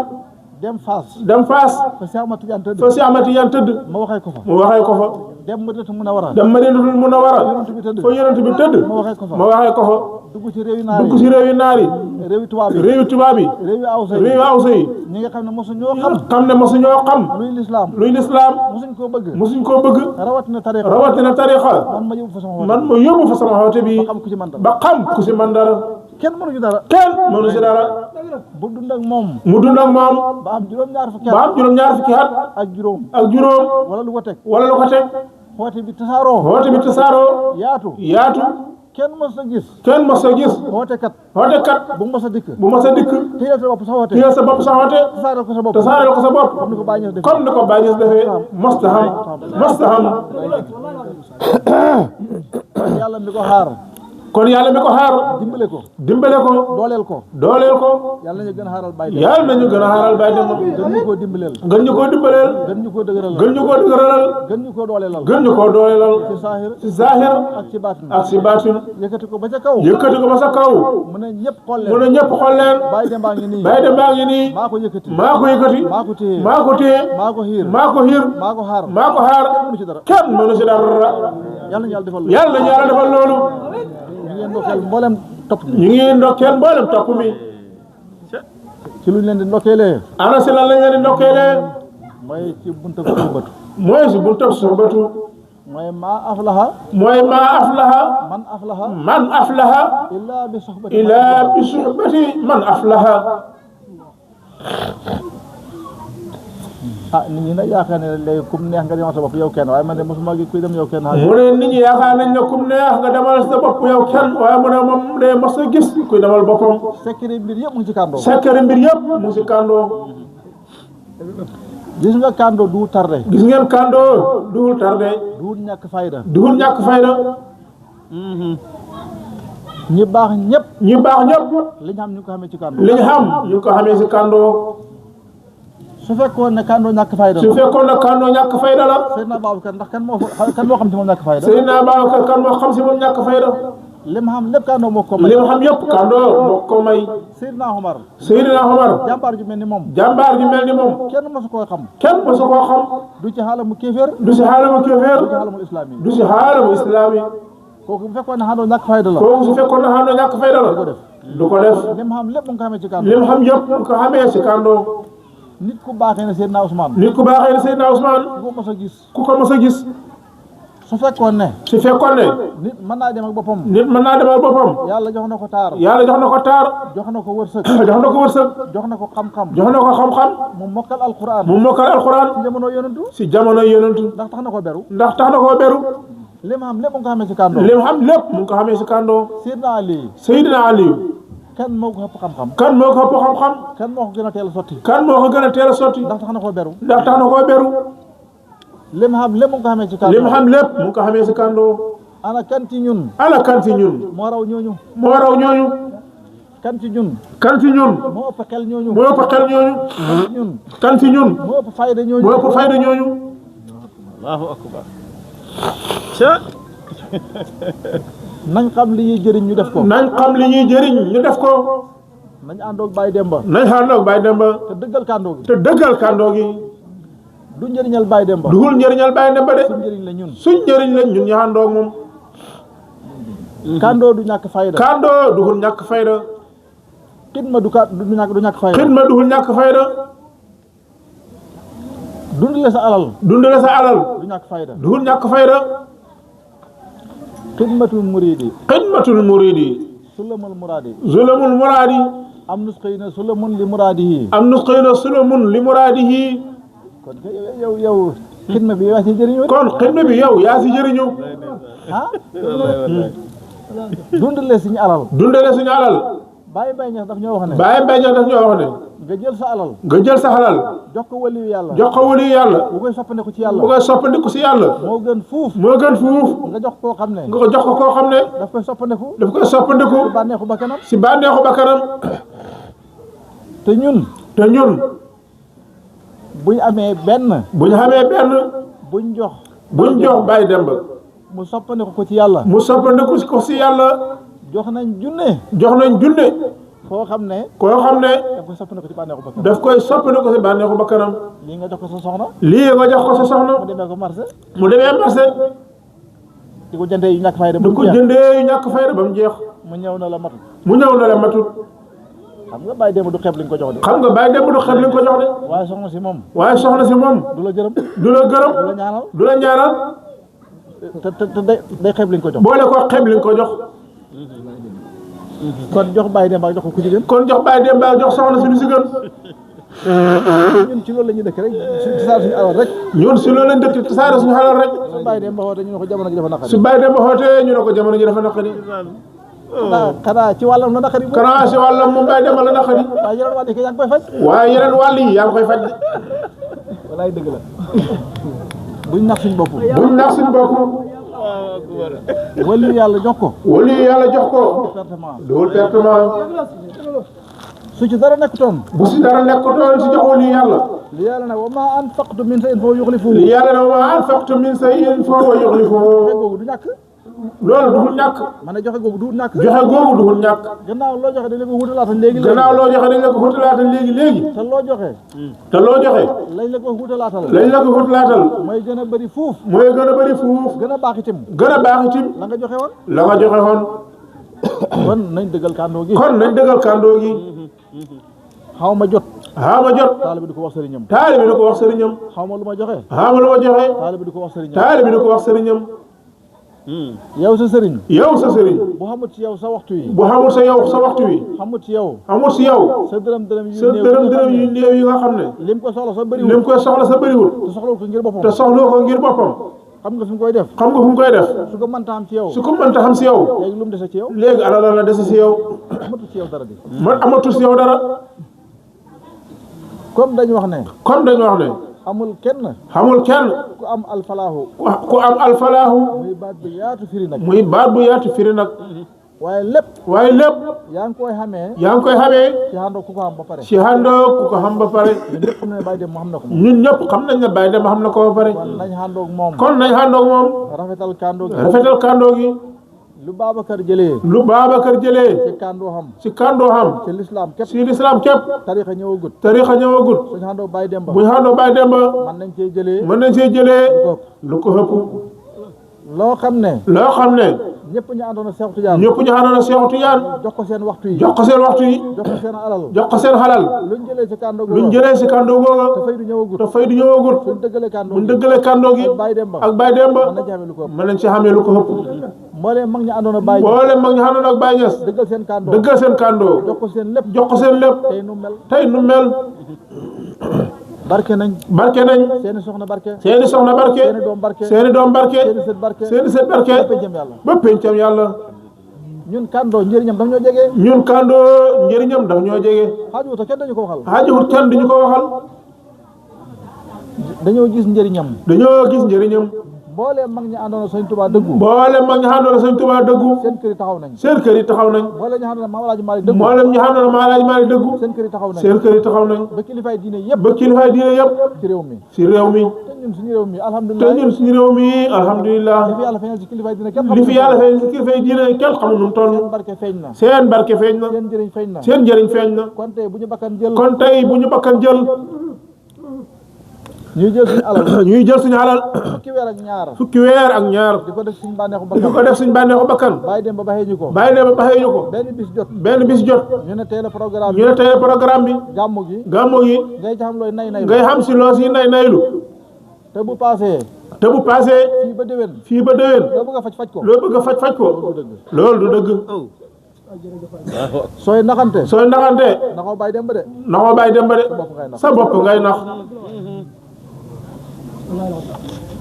dem Fass dem Fass fa Cheikh Ahmad Tidiane tëdd fa si Ahmad Tidiane tëdd ma waxee ko fa mu waxee ko fa dem Madinatu Munawwara dem Madinatul Munawwara yonent bi tëdd fa yonent bi tëdd ma waxee ko fa ma waxee ko fa dugg ci réewi naar dugg si réewi naar yi réewi tubaab yi réewi tubaab yi réewi awsa yi réewi awsa yi ñi nga xam ne mosu ñoo xam xam ne mosu ñoo xam luy lislaam luy lislaam mosuñ koo bëgg mosuñ koo bëgg rawatina tariqa rawatina tariqa man ma yóbbu fa sama man ma yóbbu fa sama xoote bi ba xam ku ci man dara ba xam ku si man dara kenn mënuñu dara kenn mënu si dara bu dund ak moom mu dund ak moom ba am juróom-ñaar fukki ba at am juróom-ñaar fukki at ak juróom ak juróom wala lu ko teg wala lu ko teg xoote bi tasaaroo xoote bi tasaaroo yaatu kenn mos a gis kenn mos a gis xoote kat xoote kat bu mos a dikk bu mos a dikk téyel sa bopp sa xoote téyel sa bopp sa xoote tasaareel ko sa bopp tasaareel ko sa bopp comme ni ko Baye Niass defee comme ni ko Baye Niass defee mosta xam yàlla mi ko xaar kon yàlla mi ko xaar dimbale ko dimbale ko dooleel ko dooleel ko yàlla nañu gën a xaaral Baye Demba yàlla nañu gën a xaaral Baye Demba gën ñu koo dimbaleel gën ñu koo dimbaleel gën ñu koo dëgëralal gën ñu koo dëgëralal gën ñu koo dooleelal gën ñu koo dooleelal ci saahir ci zahir ak ci baatin ak ci baatin yëkkati ko ba ca kaw yëkkati ko ba sa kaw mu ne ñëpp xool mu ne leen ñëpp xool leen Baye Demba ngi nii Baye Demba ngi nii maa ko yëkkati maa ko yëkkati maa ko téye maa ko téye maa ko xiir maa ko xiir maa ko xaar maa ko xaar kenn mënu ci dara kenn mënu si dara yàlla nañu yàlla defal yàlla nañu yàlla defal loolu ñu ngeen ndokkeel mboolem topp ñu ngi ndokkeel mboolem topp mi ci luñ leen di ndokkeelee ana si lan lañ leen di ndokkeelee mooy ci bunta ko suubatu mooy si buntab soxbatu mooy maa aflaha mooy maa aflaha man aflaha illaa bi soxbati bi suxbati man aflaha nit ñi nag yaakaar ne léegi kum neex nga demal sa bopp yow kenn waaye man de mosuma gi kuy dem yow kenn mu ne nit ñi yaakaar nañ ne kum neex nga demal sa bopp yow kenn waaye mu ne moom de mos a gis kuy demal boppam secret mbir yëpp mu ngi ci kàndoo sekkari mbir yëpp mu ngi si kàndoo gis nga kàndoo du tardé gis ngeen kàndoo duhul tardé du ñàkk fayda duhul ñàkk fayda ñi baax ñëpp ñi baax ñëpp li ñu xam ñu ko xamee ci kàndoo li ñu xam ñu ko xamee si kàndoo su fekkoon ne kàndoo ñàkk fayda su fekkoon ne kàndoo ñàkk fayda la Seydina Babacar ndax kan moo xam ci moom ñàkk fayda Seydina Babacar kan moo xam si moom ñàkk fayda li ma xam lépp kàndoo moo ko may li mu xam yëpp kàndoo moo ko may Seydina Omar Seydina Omar jàmbaar ju mel ni moom jàmbaar gi mel ni moom kenn mosu koo xam kenn mosu koo xam du ci xaalamu kéeféer du si xaalamu kéeféer du ci xaalamu islam yi du si xaalamu islaam yi kooku bu fekkoon ne xaandoo ñàkk fayda la kooku su fekkoon ne xam ne ñàkk fayda la du ko def li ma xam lépp mu ngi ko xamee ci kàndoo li mu xam yëpp mu ko xamee si kàndoo nit ku baaxee ne Seydina Ousmane nit ku baaxee ne Seydina Ousmane ku ko mos a gis ku ko mos a gis su fekkoon ne su fekkoon ne nit mën naa dem ak boppam nit mën naa demal boppam yàlla jox na ko taar yàlla jox na ko taar jox na ko wërsëg jox na ko wërsëg jox na ko xam-xam jox na ko xam-xam mu mokkal alquran mu mokkal alxuraan ci jamono yonentu si jamono yonentu ndax tax na ko beru ndax tax na koo beru li ma xam lépp mu ngi ko xamee ci kàndoo li mu xam lépp mu ngi ko xamee si kàndoo Seydina Ali Seydina Aliou kan moo ko ëpp xam-xam kan moo ko ëpp xam-xam kan moo ko gën a teel a sotti kan moo ko gën a teel a sotti ndax tax na ko beru ndax tax na koo beru li ma xam lépp mu ngi ko xamee ci li kàndoo mu xam lépp mu ngi ko xamee si kàndoo ana kan ci ñun ana kan si ñun moo raw ñooñu moo raw ñooñu kan ci ñun kan si ñun moo ëpp xel ñooñu moo ëpp xel ñooñu kan ci ñun kan si ñun moo ëpp fayda ñooñu moo ëpp fayda ñooñu Allahu akbar. Ca nañ xam li ñuy jëriñ ñu def ko nañ xam li ñuy jëriñ ñu def ko nañ àndoog Baye Demba nañ xaarloog Baye Demba te dëggal kàndoo gi te dëggal kàndoo gi du njëriñal Baye Demba dugul njëriñal Baye Demba de suñ njëriñ la ñun suñ njëriñ lañ ñun ñu àndoog moom kàndoo du ñàkk fayda kàndoo dugul ñàkk fayda xidma du ñàkk fayda xidma dugul ñàkk fayda dundale sa alal dundale sa alal du ñàkk fayda dugul ñàkk fayda xidmatul muridi xidmatul muridi sulamul muradi zulamul muraadi am nus xëy na sulamun li muradihi am nu xëy na sulamun li muraadihi kon kay yow xidma bi yaa ci jëriñoo kon xidma bi yow yaa si jëriñu ah dundale suñu alal dundale suñu alal Baye Mbaye Niass daf ñoo wax ne Baye Mbaye Niass daf ñoo wax ne nga jël sa alal nga jël sa alal jox ko waliyu yàlla jox ko wali yàlla bu koy soppandeku ci yàlla bu koy soppandiku si yàlla moo gën fuuf moo gën fuuf nga jox koo xam ne nga ko jox ko koo xam ne daf koy soppandeku daf koy soppandiku bànneexu ba kanam si bànneexu bakkanam te ñun te ñun buñ amee benn bu ñu xamee benn buñ jox Baye Demba mu soppandeku ko ci yàlla mu soppandiku ko si yàlla jox nañ junne jox nañ junne koo xam ne koo xam ne daf koy soppandeku ci bànneexu ba kanam daf koy soppandiku si bànneexu bakkanam lii nga jox ko sa soxna lii nga jox ko sa soxna mu demee ko marché mu demee marché di ko jëndee yu ñàkk fayda da ko jëndee yu ñàkk fayda ba mu jeex mu ñëw na la matut mu ñëw na la matut xam nga Baye Demba du xeeb li nga ko jox de xam nga Baye Demba du xeeb li nga ko jox de waaye soxna si moom waaye soxna si moom du la gërëm du la gërëm du la ñaanal du la ñaanal te day xeeb li nga ko jox boole ko xeeb li nga ko jox kon jox Baye Demba jox ko ku jigéen kon jox Baye Demba jox soxna si lu si gën ñun ci loolu la ñuy dëkk rek tasaare suñu alal rek ñun si loolu lañ dëkk tasaare suñu xalal rek su Baye Demba xoote ñu ne ko jamono ji dafa naqari su Baye Demba xootee ñu ne ko jamono ji dafa naqari xanaa ci wàllam la naqari boobu kanaa si wàllam moom Baye Demba la naqari waaye yeneen wàll yi yaa ngi koy faj waaye yeneen wàll yi yaa ngi koy faj de walaay dëgg la buñ nax suñu bopp buñ nax suñu bopp wali yàlla jox ko wali yàlla jox ko pertement duwul pertement su ci dara nekkutoon bu si dara nekkutoon si jox wali yàlla li yàlla ne wa ma anfaqtu min shay'in fa huwa yukhlifuhu li yàlla ne wa ma anfaqtum min shay'in fa huwa yukhlifuhu joxe googu du ñàkk loolu duhul ñàkk ma ne joxe googu du ñàkk joxe googu duhul ñàkk gannaaw loo joxe dañ la ko wutalaatal léegi gannaaw loo joxe dañ la ko xutalaatal léegi te loo joxe te loo joxe lañ la ko wutalaatal lañ la ko xutalaatal mooy gën a bëri fuuf mooy gën a bëri fuuf gën a baax itam gën a baax itam la nga joxe woon la nga joxe woon kon nañ dëggal kàndoo gi kon nañ dëggal kàndoo gi xaw ma jot xaw ma jot taalibe di ko wax sëriñam taalibe di ko wax sëriñam xaw ma lu ma joxe xaw ma lu ma joxe taalibe di ko wax sëriñam taalibe di ko wax sëriñam yow sa sëriñ yow sa sëriñ bu xamut ci yow sa waxtu yi bu xamul sa yow sa waxtu wi xamut ci yow amul si yow sa dërëm dërëm yu sa dërëm yu néew yi nga xam ne lim ko soxla sa bëriwul lim koy soxla sa bëriwul te soxlawul ko ngir boppam te soxloo ko ngir boppam xam nga fi mu koy def xam nga fu mu koy def su ko mënta am ci yow su ko mënta xam si yow léegi lu mu dese ci yow léegi ala la dese si yow amatu ci yow dara di man amatul si yow dara comme dañu wax ne comme dañu wax ne amul kenn xamul kenn ku am alfalaahu ku am alfalaahu muy baat bi yaatu firi nag muy baat bu yaatu firi nag waaye lépp waaye lépp yaa ngi koy xamee yaa ngi koy xamee ci àndoo ku ko am ba pare si handoo ku ko xam ba pare ñëpp xam ne bàyyi dem mu xam na ko moom ñun ñëpp xam nañ ne Baye Demba xam na ko ba pare kon nañ àndoog moom kon nañ àndoog moom rafetal kàndoo gi rafetal kàndoo gi lu Babacar jëlee lu Babacar jëlee ci kàndoo xam si kàndoo xam ci lislaam képp si lislaam képp tarixa ñëwagut tarixa ñëwagut suñu àndoo bàyyi dem ba bu ñu àndoo Baye Demba man nañ cee jëlee mën nañ see jëlee lu ko ëpp loo xam ne loo xam ne ñëpp ñu àndoon ak Cheikh Tidiane ñëpp ñu àndoon ak Cheikh Tidiane jox ko seen waxtu yi jox ko seen waxtu yi jox ko seen alal jox ko seen xalal luñ jëlee ci kàndoo luñ googu jëlee si kàndoo googa te fay du ñëwagut te fay du ñëwagut suñ dëggalee kàndoo buñ dëggalee kàndoo gi ak bàyyi dem ba ak Baye Demba mën nañ ci xamee lu ko ëpp mën nañ si xamee lu ko ëpp mbooleem mag ñu àndoon ak bàyyi boole mag ñu àndoon ak Baye Niass dëggal seen kàndoo dëggal seen kàndoo jox ko seen lépp jox ko seen lépp tey nu mel tey nu mel barke nañ barke nañ seeni soxna barke seeni soxna barke seeni doom barke seeni doom barke seeni sët barke seeni sët barke ba pencam yàlla ba pencam yàlla ñun kàndoo njëriñam daf ñoo jege ñun kàndoo njëriñam daf ñoo jege xaaju wuta kenn dañu ko waxal xaajowut kenn duñu ko waxal dañoo gis njëriñam dañoo gis njëriñam mbooleem mag ñi àndoon ak Sëñ Tuubaa dëggu boole mag ñu àndoon ak Sëñ Tuubaa dëggu seen kër yi taxaw nañ seen kër yi taxaw nañ mbooleem ñu àndoon ak Maam Alaaji Maalik dëggu mboolem ñu àndoon ak Maalaaj Maalik dëggu seen kër yi taxaw nañ seen kër yi taxaw nañ ba kilifaay diine yëpp ba kilifaay diine yëpp ci réew mi si réew mi te ñun suñu réew mi te alhamdulilah ñun suñu réew mi alhamdulilah li fi yàlla feeñal ci kilifaay diine kenn li fi yàlla feeñ si kilifaay diine kenn xamul nu mu toll seen barke feeñ na seen barke feeñ na seen njëriñ feeñ na seen njëriñ feeñ na kon tey bu ñu bakkan jël kon tey bu ñu bakkan jël ñuy jël suñu alal ñuy jël suñu alal fukki weer ak ñaar fukki weer ak ñaar di ko def suñu bànneexu di ko bakkan def suñu bànneexu bakkan bàyyi dem ba baxee ñu ko Baye Demba baxee ñu ko benn bis jot benn bis jot ñu ne tey la programme ñu ne tey programme bi gàmmu gi gàmmu gi ngay ci xam looy nay nay ngay xam si loo si nay naylu te bu passé te bu passé fii ba déwén fii ba déwén loo bëgg a faj ko loo bëgg a faj ko loolu du dëgg sooy naxante sooy naxante naxoo bàyyi dem ba de naxoo Baye Demba de bopp ngay nax sa bopp ngay nax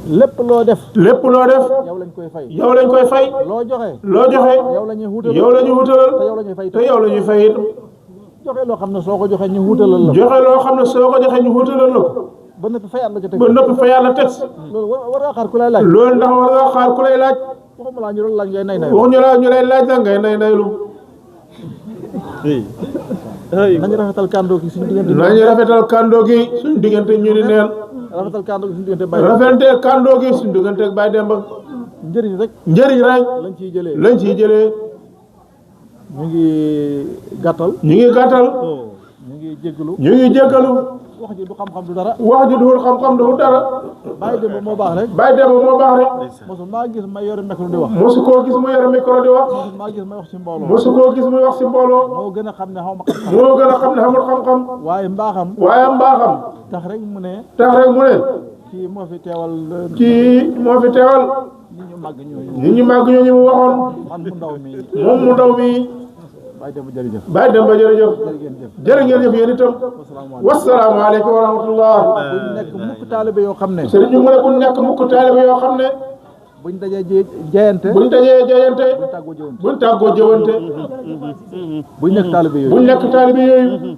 lépp loo def lépp loo def yow lañ koy fay yow lañ koy fay loo joxe loo joxe yow la ñuy wuutal yow la ñu wutalal te yow la ñuy fay te yow la ñuy fay it joxe loo xam ne soo ko joxee ñu wuutalal la joxe loo xam ne soo ko joxe ñu wutalal la ko ba noppi fayaat la ca teg ba noppi fa yàlla teg loolu war ngaa xaar ku lay laaj loolu ndax war nga xaar ku lay laaj waxuma laa ñu doon laaj ngay nay nay waxuñu la ñu lay laaj la ngay nay naylu nañu rafetal kàndoo gi suñu diggante nañu rafetal kàndoo gi suñu diggante ñu ni neen rafetal kàndoo gi suñu diggante bàyyi rafetee kàndoo gi suñu diggante ak Baye Demba njëriñ rek njëriñ rek lañ ciy jëlee lañ ciy jëlee ñu ngi gàttal ñu ngi gàttal ñu ngi jéggalu ñu ngi jéggalu wax ji du xam-xam du dara wax ji duhul xam-xam duhul dara bàyyi dem ba moo baax rek Baye Demba moo baax rek mosul maa gis may yore micro di wax mosu koo gis mu yore micro di wax mosul maa gis may wax ci mbooloo mosu koo gis muy wax si mbooloo moo gën a xam ne xaw ma xam-xam moo gën a xam ne xamul xam-xam waaye mbaaxam waaye mbaaxam tax rek mu ne tax rek mu ne kii moo fi teewal kii moo fi teewal nit ñu màgg ñooñu nit ñu màgg ñooñu mu waxoon man mu ndaw mi moom mu ndaw mi bàyyi dem ba jërëjëf Baye Demba jërëjëf jërëjëf jërë ngeen jëf yéen itam wasalaamaaleykum wa rahmatullah buñ nekk mukk taalibe yoo xam ne sëriñ ñu mu ne bu nekk mukk taalibe yoo xam ne buñ dajee jeyante buñ dajee jeyante buñ tàggoo jëwante buñ tàggoo jëwante buñ nekk taalibe yooyu buñ nekk taalibe yooyu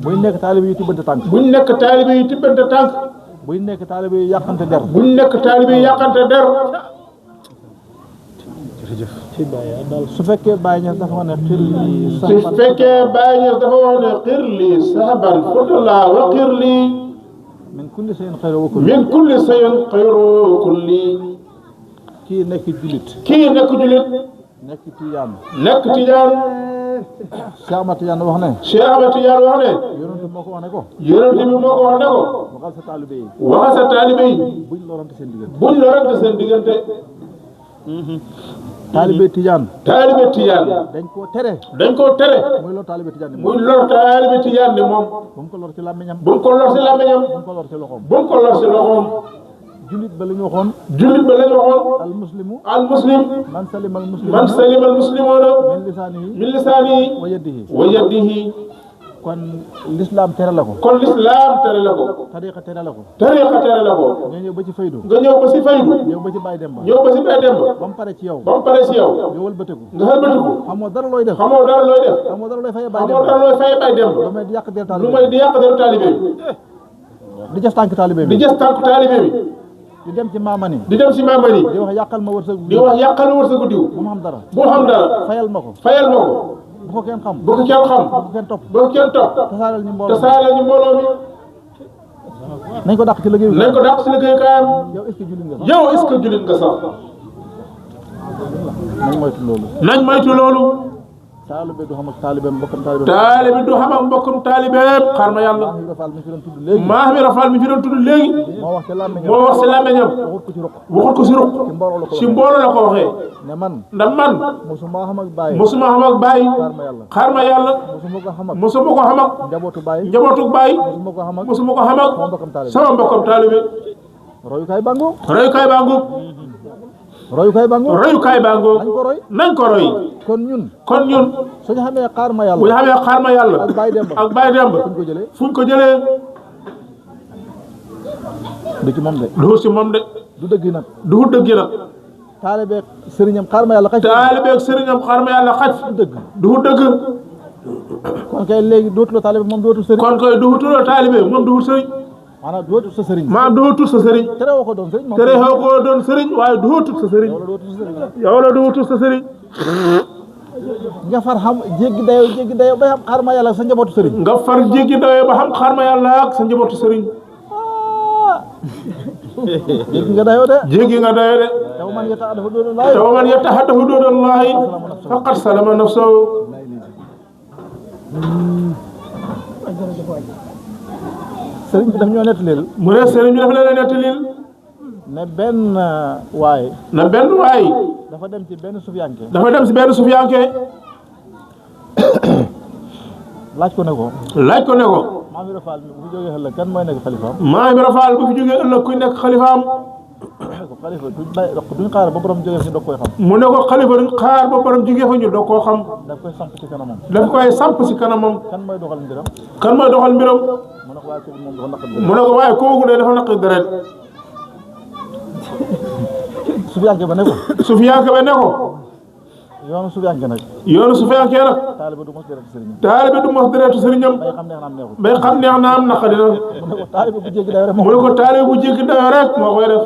buñ nekk taalibe yu tibbante tànk buñ nekk taalibe yi tibbante tànk buñ nekk taalibe yu yàqante der buñ nekk taalibe yi yàqante der su fekkee Baye Niass dafa wax ne xir li su fekkee Baye Niass dafa wax ne xir li sahaban fudala wa xir li min kulli shay'in xayru wa kulli min kulli shay'in xayru kulli kii nekk julit kii nekk julit nekk tijaan nekk tijaan Cheikh Ahmad Tidiane wax ne Cheikh Ahmad Tidiane wax ne yonent bi moo ko wax ne ko yonent bi moo ko wax ne ko waxal sa taalibe yi waxal sa taalibe yi buñ lorante seen diggante buñ lorante seen diggante taalibe Tidiane taalibe Tijaan dañ koo tere muy lor taalibe Tidiane muy lor taalibe Tijaan ne moom bu mu ko lor ci làmmiñam bu mu ko lor si làmmiñam bu mu ko lor ci loxoom bu mu ko lor si loxoom jullit ba la ñu waxoon jullit ba la ñu waxoon al muslimu al muslim man salima al muslimu man salima al muslimuna min lisaanihi min lisaanihi wa yadihi wa yadihi kon l'islam tere la ko kon l'islam tere la ko tariqa tere la ko tariqa tere la ko nga ñëw ba ci faydu nga ñëw ba si faydu ñëw ba ci Baye Demba ñëw ba si Baye Demba ba mu pare ci yow ba mu pare si yow nga wëlbatiku nga xelbatiku xamoo dara looy def xamoo dara looy def xamoo dara looy fayee Baye xamoo Demba dara looy fay Baye Demba lu may di yàq der lu taalibe may di yàq deru taalibe bi di jëf tànk taalibe di bi jës tànk taalibe bi di dem ci maamani di dem si mamani di wax yàqal ma wërsëg di wax yàqal wërsëgu diw bu mu xam dara bu xam dara fayal ma ko fayal ma ko bu ko kenn xam bu ko kenn xam bu ko kenn topp bu ko kenn topp tasaalal ñu te mbooloo saala ñu mbooloo mi nañ ko dàq ci liggéey bi nañ ko dàq si liggéey kaayam yow est-ce que jullit nga sax yow est-ce que jullit nga sax nañ moytu loolu nañ moytu loolu taalibe du xam ak taalibe mbokkam taalibe taalibe du xam ak mbokkum taalibeem xaar ma yàlla Maam Ibra Fall mi fi doon tudd léegi maa mi rafal mi fi doon tudd léegi moo wax ci làmmiñam moo wax si làmmiñam waxut ko ci ruq waxut ko si ruq ci mbooloo la ko si waxee mbooloo la ko waxee ne man ndax man mosuma xam ak Baye mosuma xam ak bàyyi xaar ma yàlla xaar ma yàlla mosuma ko xam ak mosuma ko xam ak njabootu Baye njabootuk bàyyi mosuma ko xam ak mosuma ko xam ak sama mbokkam taalibe sama mbokkam taalibe royukaay bango royukaay baa ngoog royukaay bango royukaay baa ngoog nañ ko roy nañ ko roy kon ñun kon ñun suñu xamee xaar ma bu ñu yàlla xamee xaar ma yàlla ak Baye Demba ak Baye Demba fuñ ko jëlee fuñ ko jëlee du ci moom de duhut si moom de du dëgg nag duhut dëgg nag taalibe sëriñam xaar ma yàlla xaj taalibe ak sëriñam xaar ma yàlla xaj du dëgg duhut dëgg kon kay léegi dootuloo taalibe moom dootul sëriñ kon koy duhutuloo taalibe moom duhut sëriñ maanaam dootul sa sëriñ maanaam duhutul sa sëriñ tere woo ko doon sëriñ moom tere xew ko doon sëriñ waaye duhutul sa sëriñ wala dootul sa sëriñ yow la duhutul sa sëriñ nga far xam jéggi dayoo ba xam xaar ma yàlla sa njabootu sëriñ nga far jéggi dawee ba xam xaar ma yàlla ak sa njabootu sëriñ jéggi nga dayoo de jéggi nga dawee de taw man nga tax dafa doon laay te wa man yataxaddafu huduudallahi faqad salama nafsahu sëriñ bi daf ñoo nettalil mu ne sëriñ bi dafa leen nettalil ne benn waay na benn waay dafa dem ci benn sufiyanke dafa dem si benn sufiyanke laaj ko ne ko laaj ko ne ko Maam Ibra Fall bu fi jógee ëllëg kan mooy nekk xalifaam Maam Ibra Fall bu fi jógee ëllëg kuy nekk xalifaam ko xalifa duñ xaar ba borom jógee fi ñu doog koy xam mu ne ko xalifa duñ xaar ba borom jógee fa ñu doo koo xam daf koy samp ci kanamam daf koy samp si kanamam kan mooy doxal mbiram kan mooy doxal mbiram mu ne ko waaye kooku moom dafa naqat mu ne ko waaye kooku de dafa naqi deret sufiyanke ba ne ko sufiyanke ba ne ko yoonu sufiyanke nag yoonu sufiyanke nag taaliba du mos deret sëriñam taalibe du mos deretu sëriñam bay xam neex na am neexut bay xam neex na am naqadi na mu ne ko taaliba bu jéggi dayoo rek mu ne ko taalibe bu jéggi dayoo rek moo koy def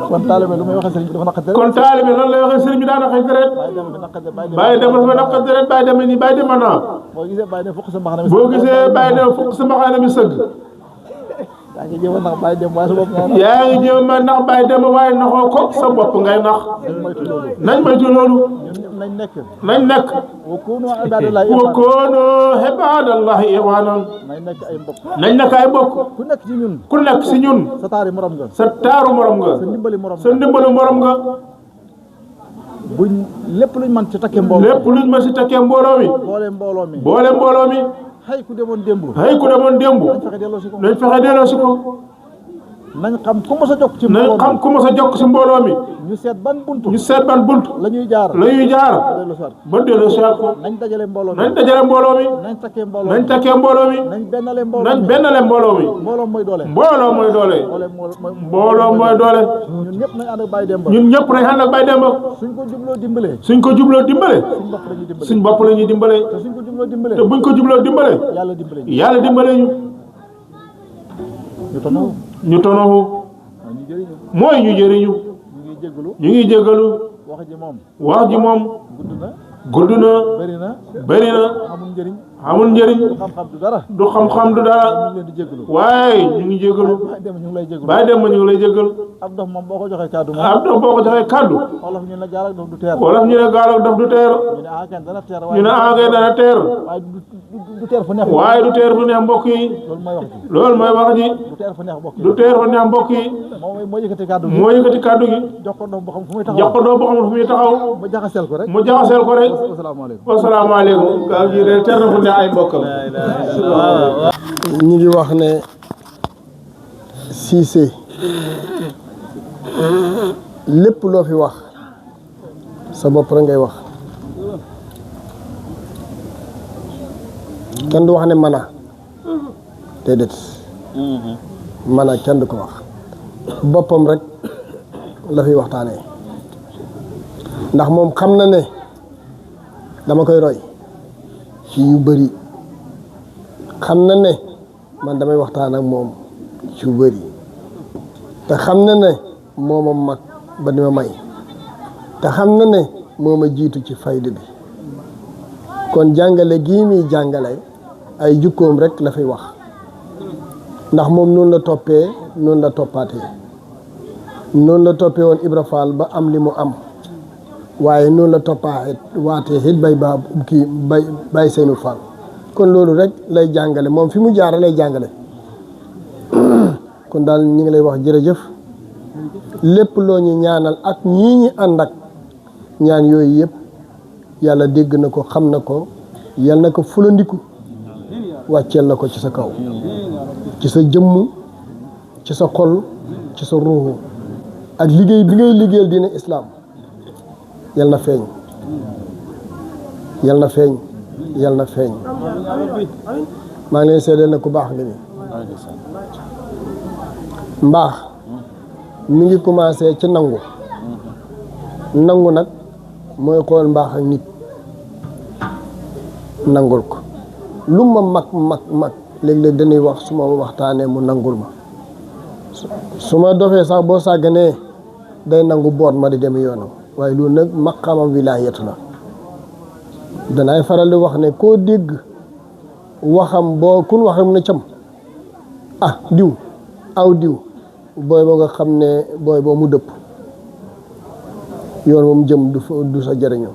kon taaliba lu may waxee sëriñ bi dafa naqat deret kon taalibe lan lay waxee sëriñ bi daa naqi deret bàyyi dem fi naqat bàyyi bàyyi dem dafa naqi deret bàyyi dem nii bàyyi dem naa boo gisee bàyyi dem fukk sa mbaxana mi boo gisee bàyyi dem fukk sa mbaxana mi sëgg yaa ngi jéem a nax bàyyi dem waaye sa bopp nga yaa ngi jéem a nax bàyyi dem waaye naxoo ko sa bopp ngay nax moytu loolu nañ moytu loolu ñun nañ nekk nañ nekk wa kunu ibadallahi wa koonu ibadallahi ixwaanan nañ nekk ay mbokk nañ nekk ay bokk ku nekk ci ñun ku nekk si ñun sa taari morom nga sa taaru morom nga sa ndimbali morom sa ndimbalu morom nga buñ lépp luñ mën ci takkee mbooloo lépp luñ ma si takkee mbooloo mi boole mbooloo mi boole mbooloo mi xëy ku demoon démb xëy ku demoon démb nañ fexe delloo si ko nañ fexe delloo si ko nañ xam ku mos a jokk ci nañ mbooloo xam ku ma sa jokk si mbooloo mi ñu seet ban buntu ñu seet ban bunt la ñuy jaar la ñuy jaar delloo si waat ba delloo si waat ko nañ dajale mbooloo mi nañ dajale mbooloo mi nañ takkee mbooloo nañ mi takkee mbooloo mi nañ bennale mbooloo nañ mi bennale mbooloo mi mbooloo mooy doole mbooloo mooy doole mbooloo mooy doole ñun ñëpp nañ ànd ak Baye Demba ñun ñëpp nañ ànd ak Baye Demba suñ ko jubloo dimbalee suñ ko jubloo dimbale suñ bopp la ñuy dimbale suñ bopp la ñuy dimbale te suñ ko jubloo dimbalee te buñ ko jubloo dimbale yàlla dimbale ñu yàlla dimbale ñu ñu tonoxu mooy ñu jëriñu ñu ngi jégalu wax ji moom gudd na bëri na amul njëriñ du xam-xam du dara waaye ñu ngi jégalu bàyyi dem ma ñu ngi lay jégalu ab dof moom boo ko joxee kàddu moom ab dof boo ko joxee kàddu wolof ñu ne gaal ak dof du teer wolof ñu ne gaal ak dof du teer ñu ne kay dana teer ñu ne kay dana teer waaye du teer fu neex waaye du teer fu neex mbokk yi loolu mooy wax ji du teer fu neex mbokk yi du teer fu neex mbokk yi moo yëkkati kàddu gi moo yëkkati kàddu gi jox ko dof boo xam fu muy taxaw jox ko dof boo xam fu muy taxaw mu jaxaseel ko rek mu jaxaseel ko rek asalaamaaleykum wasalaamaaleykum gaal gi de teer na fu neex ay mbokkam ñu ngi wax ne Cissé lépp loo fi wax sa bopp rek ngay wax kenn du wax ne mana déedéet mana kenn du ko wax boppam rek la fi waxtaanee ndax moom xam na ne dama koy roy ci yu bëri xam na ne man damay waxtaan ak moom ci yu bëri te xam na ne moo ma mag ba di ma may te xam na ne moo ma jiitu ci fayda bi kon jàngale gii muy jàngale ay jukkoom rek la fay wax ndax moom noonu la toppee noonu la toppaatee noonu la toppee woon Ibra Fall ba am li mu am waaye noonu la toppaaxee waatee it bay Seynou Fall kon loolu rek lay jàngale moom fi mu jaara lay jàngale kon daal ñu ngi lay wax jërëjëf lépp loo ñu ñaanal ak ñii ñi ànd ak ñaan yooyu yëpp yàlla dégg na ko xam na ko yal na ko fulandiku wàcceel na ko ci sa kaw ci sa jëmm ci sa xol ci sa ruuxu ak liggéey bi ngay liggéeyal diine islaam yal na feeñ yal na feeñ yal na feeñ maa ngi leen seedeel na ku baax nga ni mbaax mi ngi commencé ci nangu nag mooy xool mbaax ak nit nangul ko lu ma mag léeg-léeg dañuy wax su ma waxtaanee mu nangul ma su ma dofee sax boo sàgganee day nangu boot ma di dem yoonam waaye loolu nag maqaamam wilaayatu la danaay faral di wax ne koo dégg waxam boo kun waxam ne cam diw aw diw booy boo nga xam ne booy boo mu dëpp yoon moom jëm du sa jëriñoo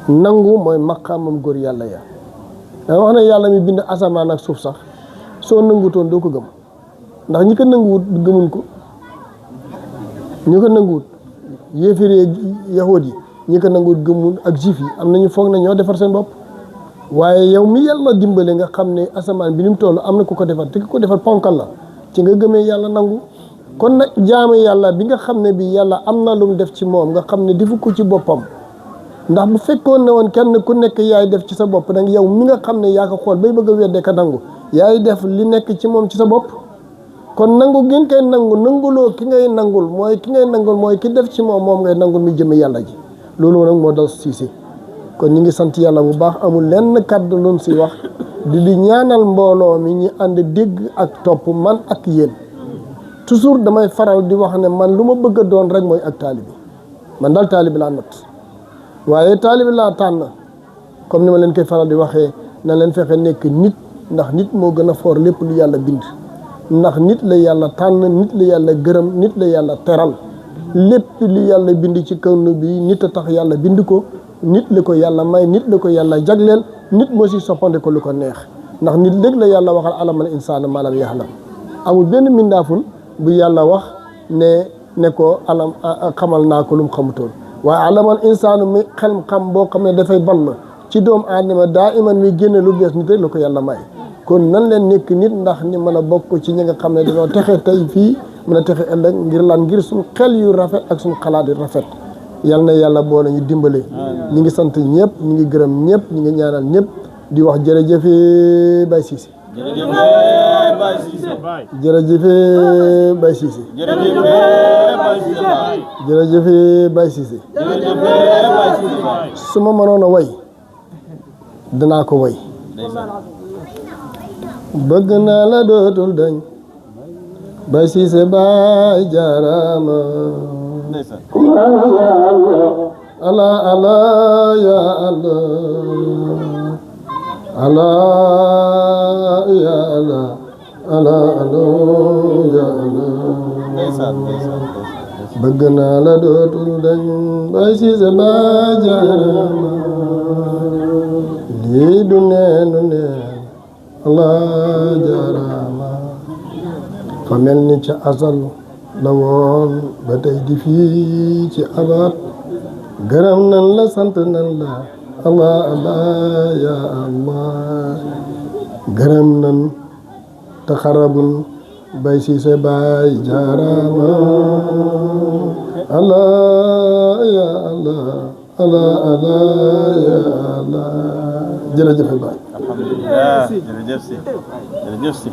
nangu mooy maqaamam góor yàlla ya danga wax ne yàlla mi bind asamaan ak suuf sax soo nangutoon doo ko gëm ndax ñi ko nanguwut gëmuñ ko ñi ko nanguwut yéefiree yahuud yi ñi ko nanguwut gëmuñ ak juif yi am nañu foog ne ñoo defar seen bopp waaye yow mi yàlla dimbale nga xam ne asamaan bi ni mu toll am na ku ko defar te ku ko defar ponkal la ci nga gëmee yàlla nangu kon nag jaamu yàlla bi nga xam ne bi yàlla am na lu mu def ci moom nga xam ne defu ko ci boppam ndax bu fekkoon ne woon kenn ku nekk yaay def ci sa bopp nag yow mi nga xam ne yaa ko xool bay bëgg a weddee ka nangu yaay def li nekk ci moom ci sa bopp kon nangu ngeen koy nanguloo ki ngay nangul mooy ki def ci moom ngay nangul mi jëme yàlla ji loolu nag moo dal Cissé kon ñu ngi sant yàlla bu baax amul lenn kàddu lu si wax di ñaanal mbooloo mi ñu ànd dégg ak topp man ak yéen toujours damay faral di wax ne man lu ma bëgg a doon rek mooy ak taalibi man daal taalibi laa not waaye taalibi laa tànn comme ni ma leen koy faral di waxee na leen fexe nekk nit ndax nit moo gën a foor lépp lu yàlla bind ndax nit la yàlla tànn nit la yàlla gërëm nit la yàlla teral lépp li yàlla bind ci kaw bi nit a tax yàlla bind ko nit la ko yàlla may nit la ko yàlla jagleel nit moo si soppande ko lu ko neex ndax nit léegi la yàlla waxal alamal insaana maalam yaxlam amul benn mindaaful bu yàlla wax ne ko alam xamal naa ko lu mu xamutoon waaye alamal insaanu mi xel xam boo xam ne dafay ball ci doomu aadama daa iman mi génne lu bees nit rek la ko yàlla may kon nan leen nekk nit ndax ni mën a bokk ci ñi nga xam ne dañoo texe tey fii mën a texe ëllëg ngir suñu xel yu rafet ak suñu xalaat yu rafet yal na yàlla boole ñu dimbale ñi ngi sant ñëpp ñi ngi gërëm ñëpp ñi ngi ñaanal ñëpp di wax jërëjëfe Baye Cissé jërëjëfe Baye Cissé jërëjëfe Baye Cissé su ma mënoon a way danaa ko way bëgg naa la dootul dañ Bay Siise baay jaarama ndeysaan Allah Allah ya Allah Allah ya Allah Allah Allah ya Allah ndeysaan bëgg naa la dootul dañ Bay Siise baay jaarama lii du neenu neen Allah jaarama fa mel ni ca asal la woon ba tey di fii ci abaat gërëm nan la sant nan la Allah Allah ya Allah gërëm nan te xarabun Bay Siise baay jaarama Allah ya Allah Allah Allah ya Allah jërëjëf baay alhamdulillah jërëjëf si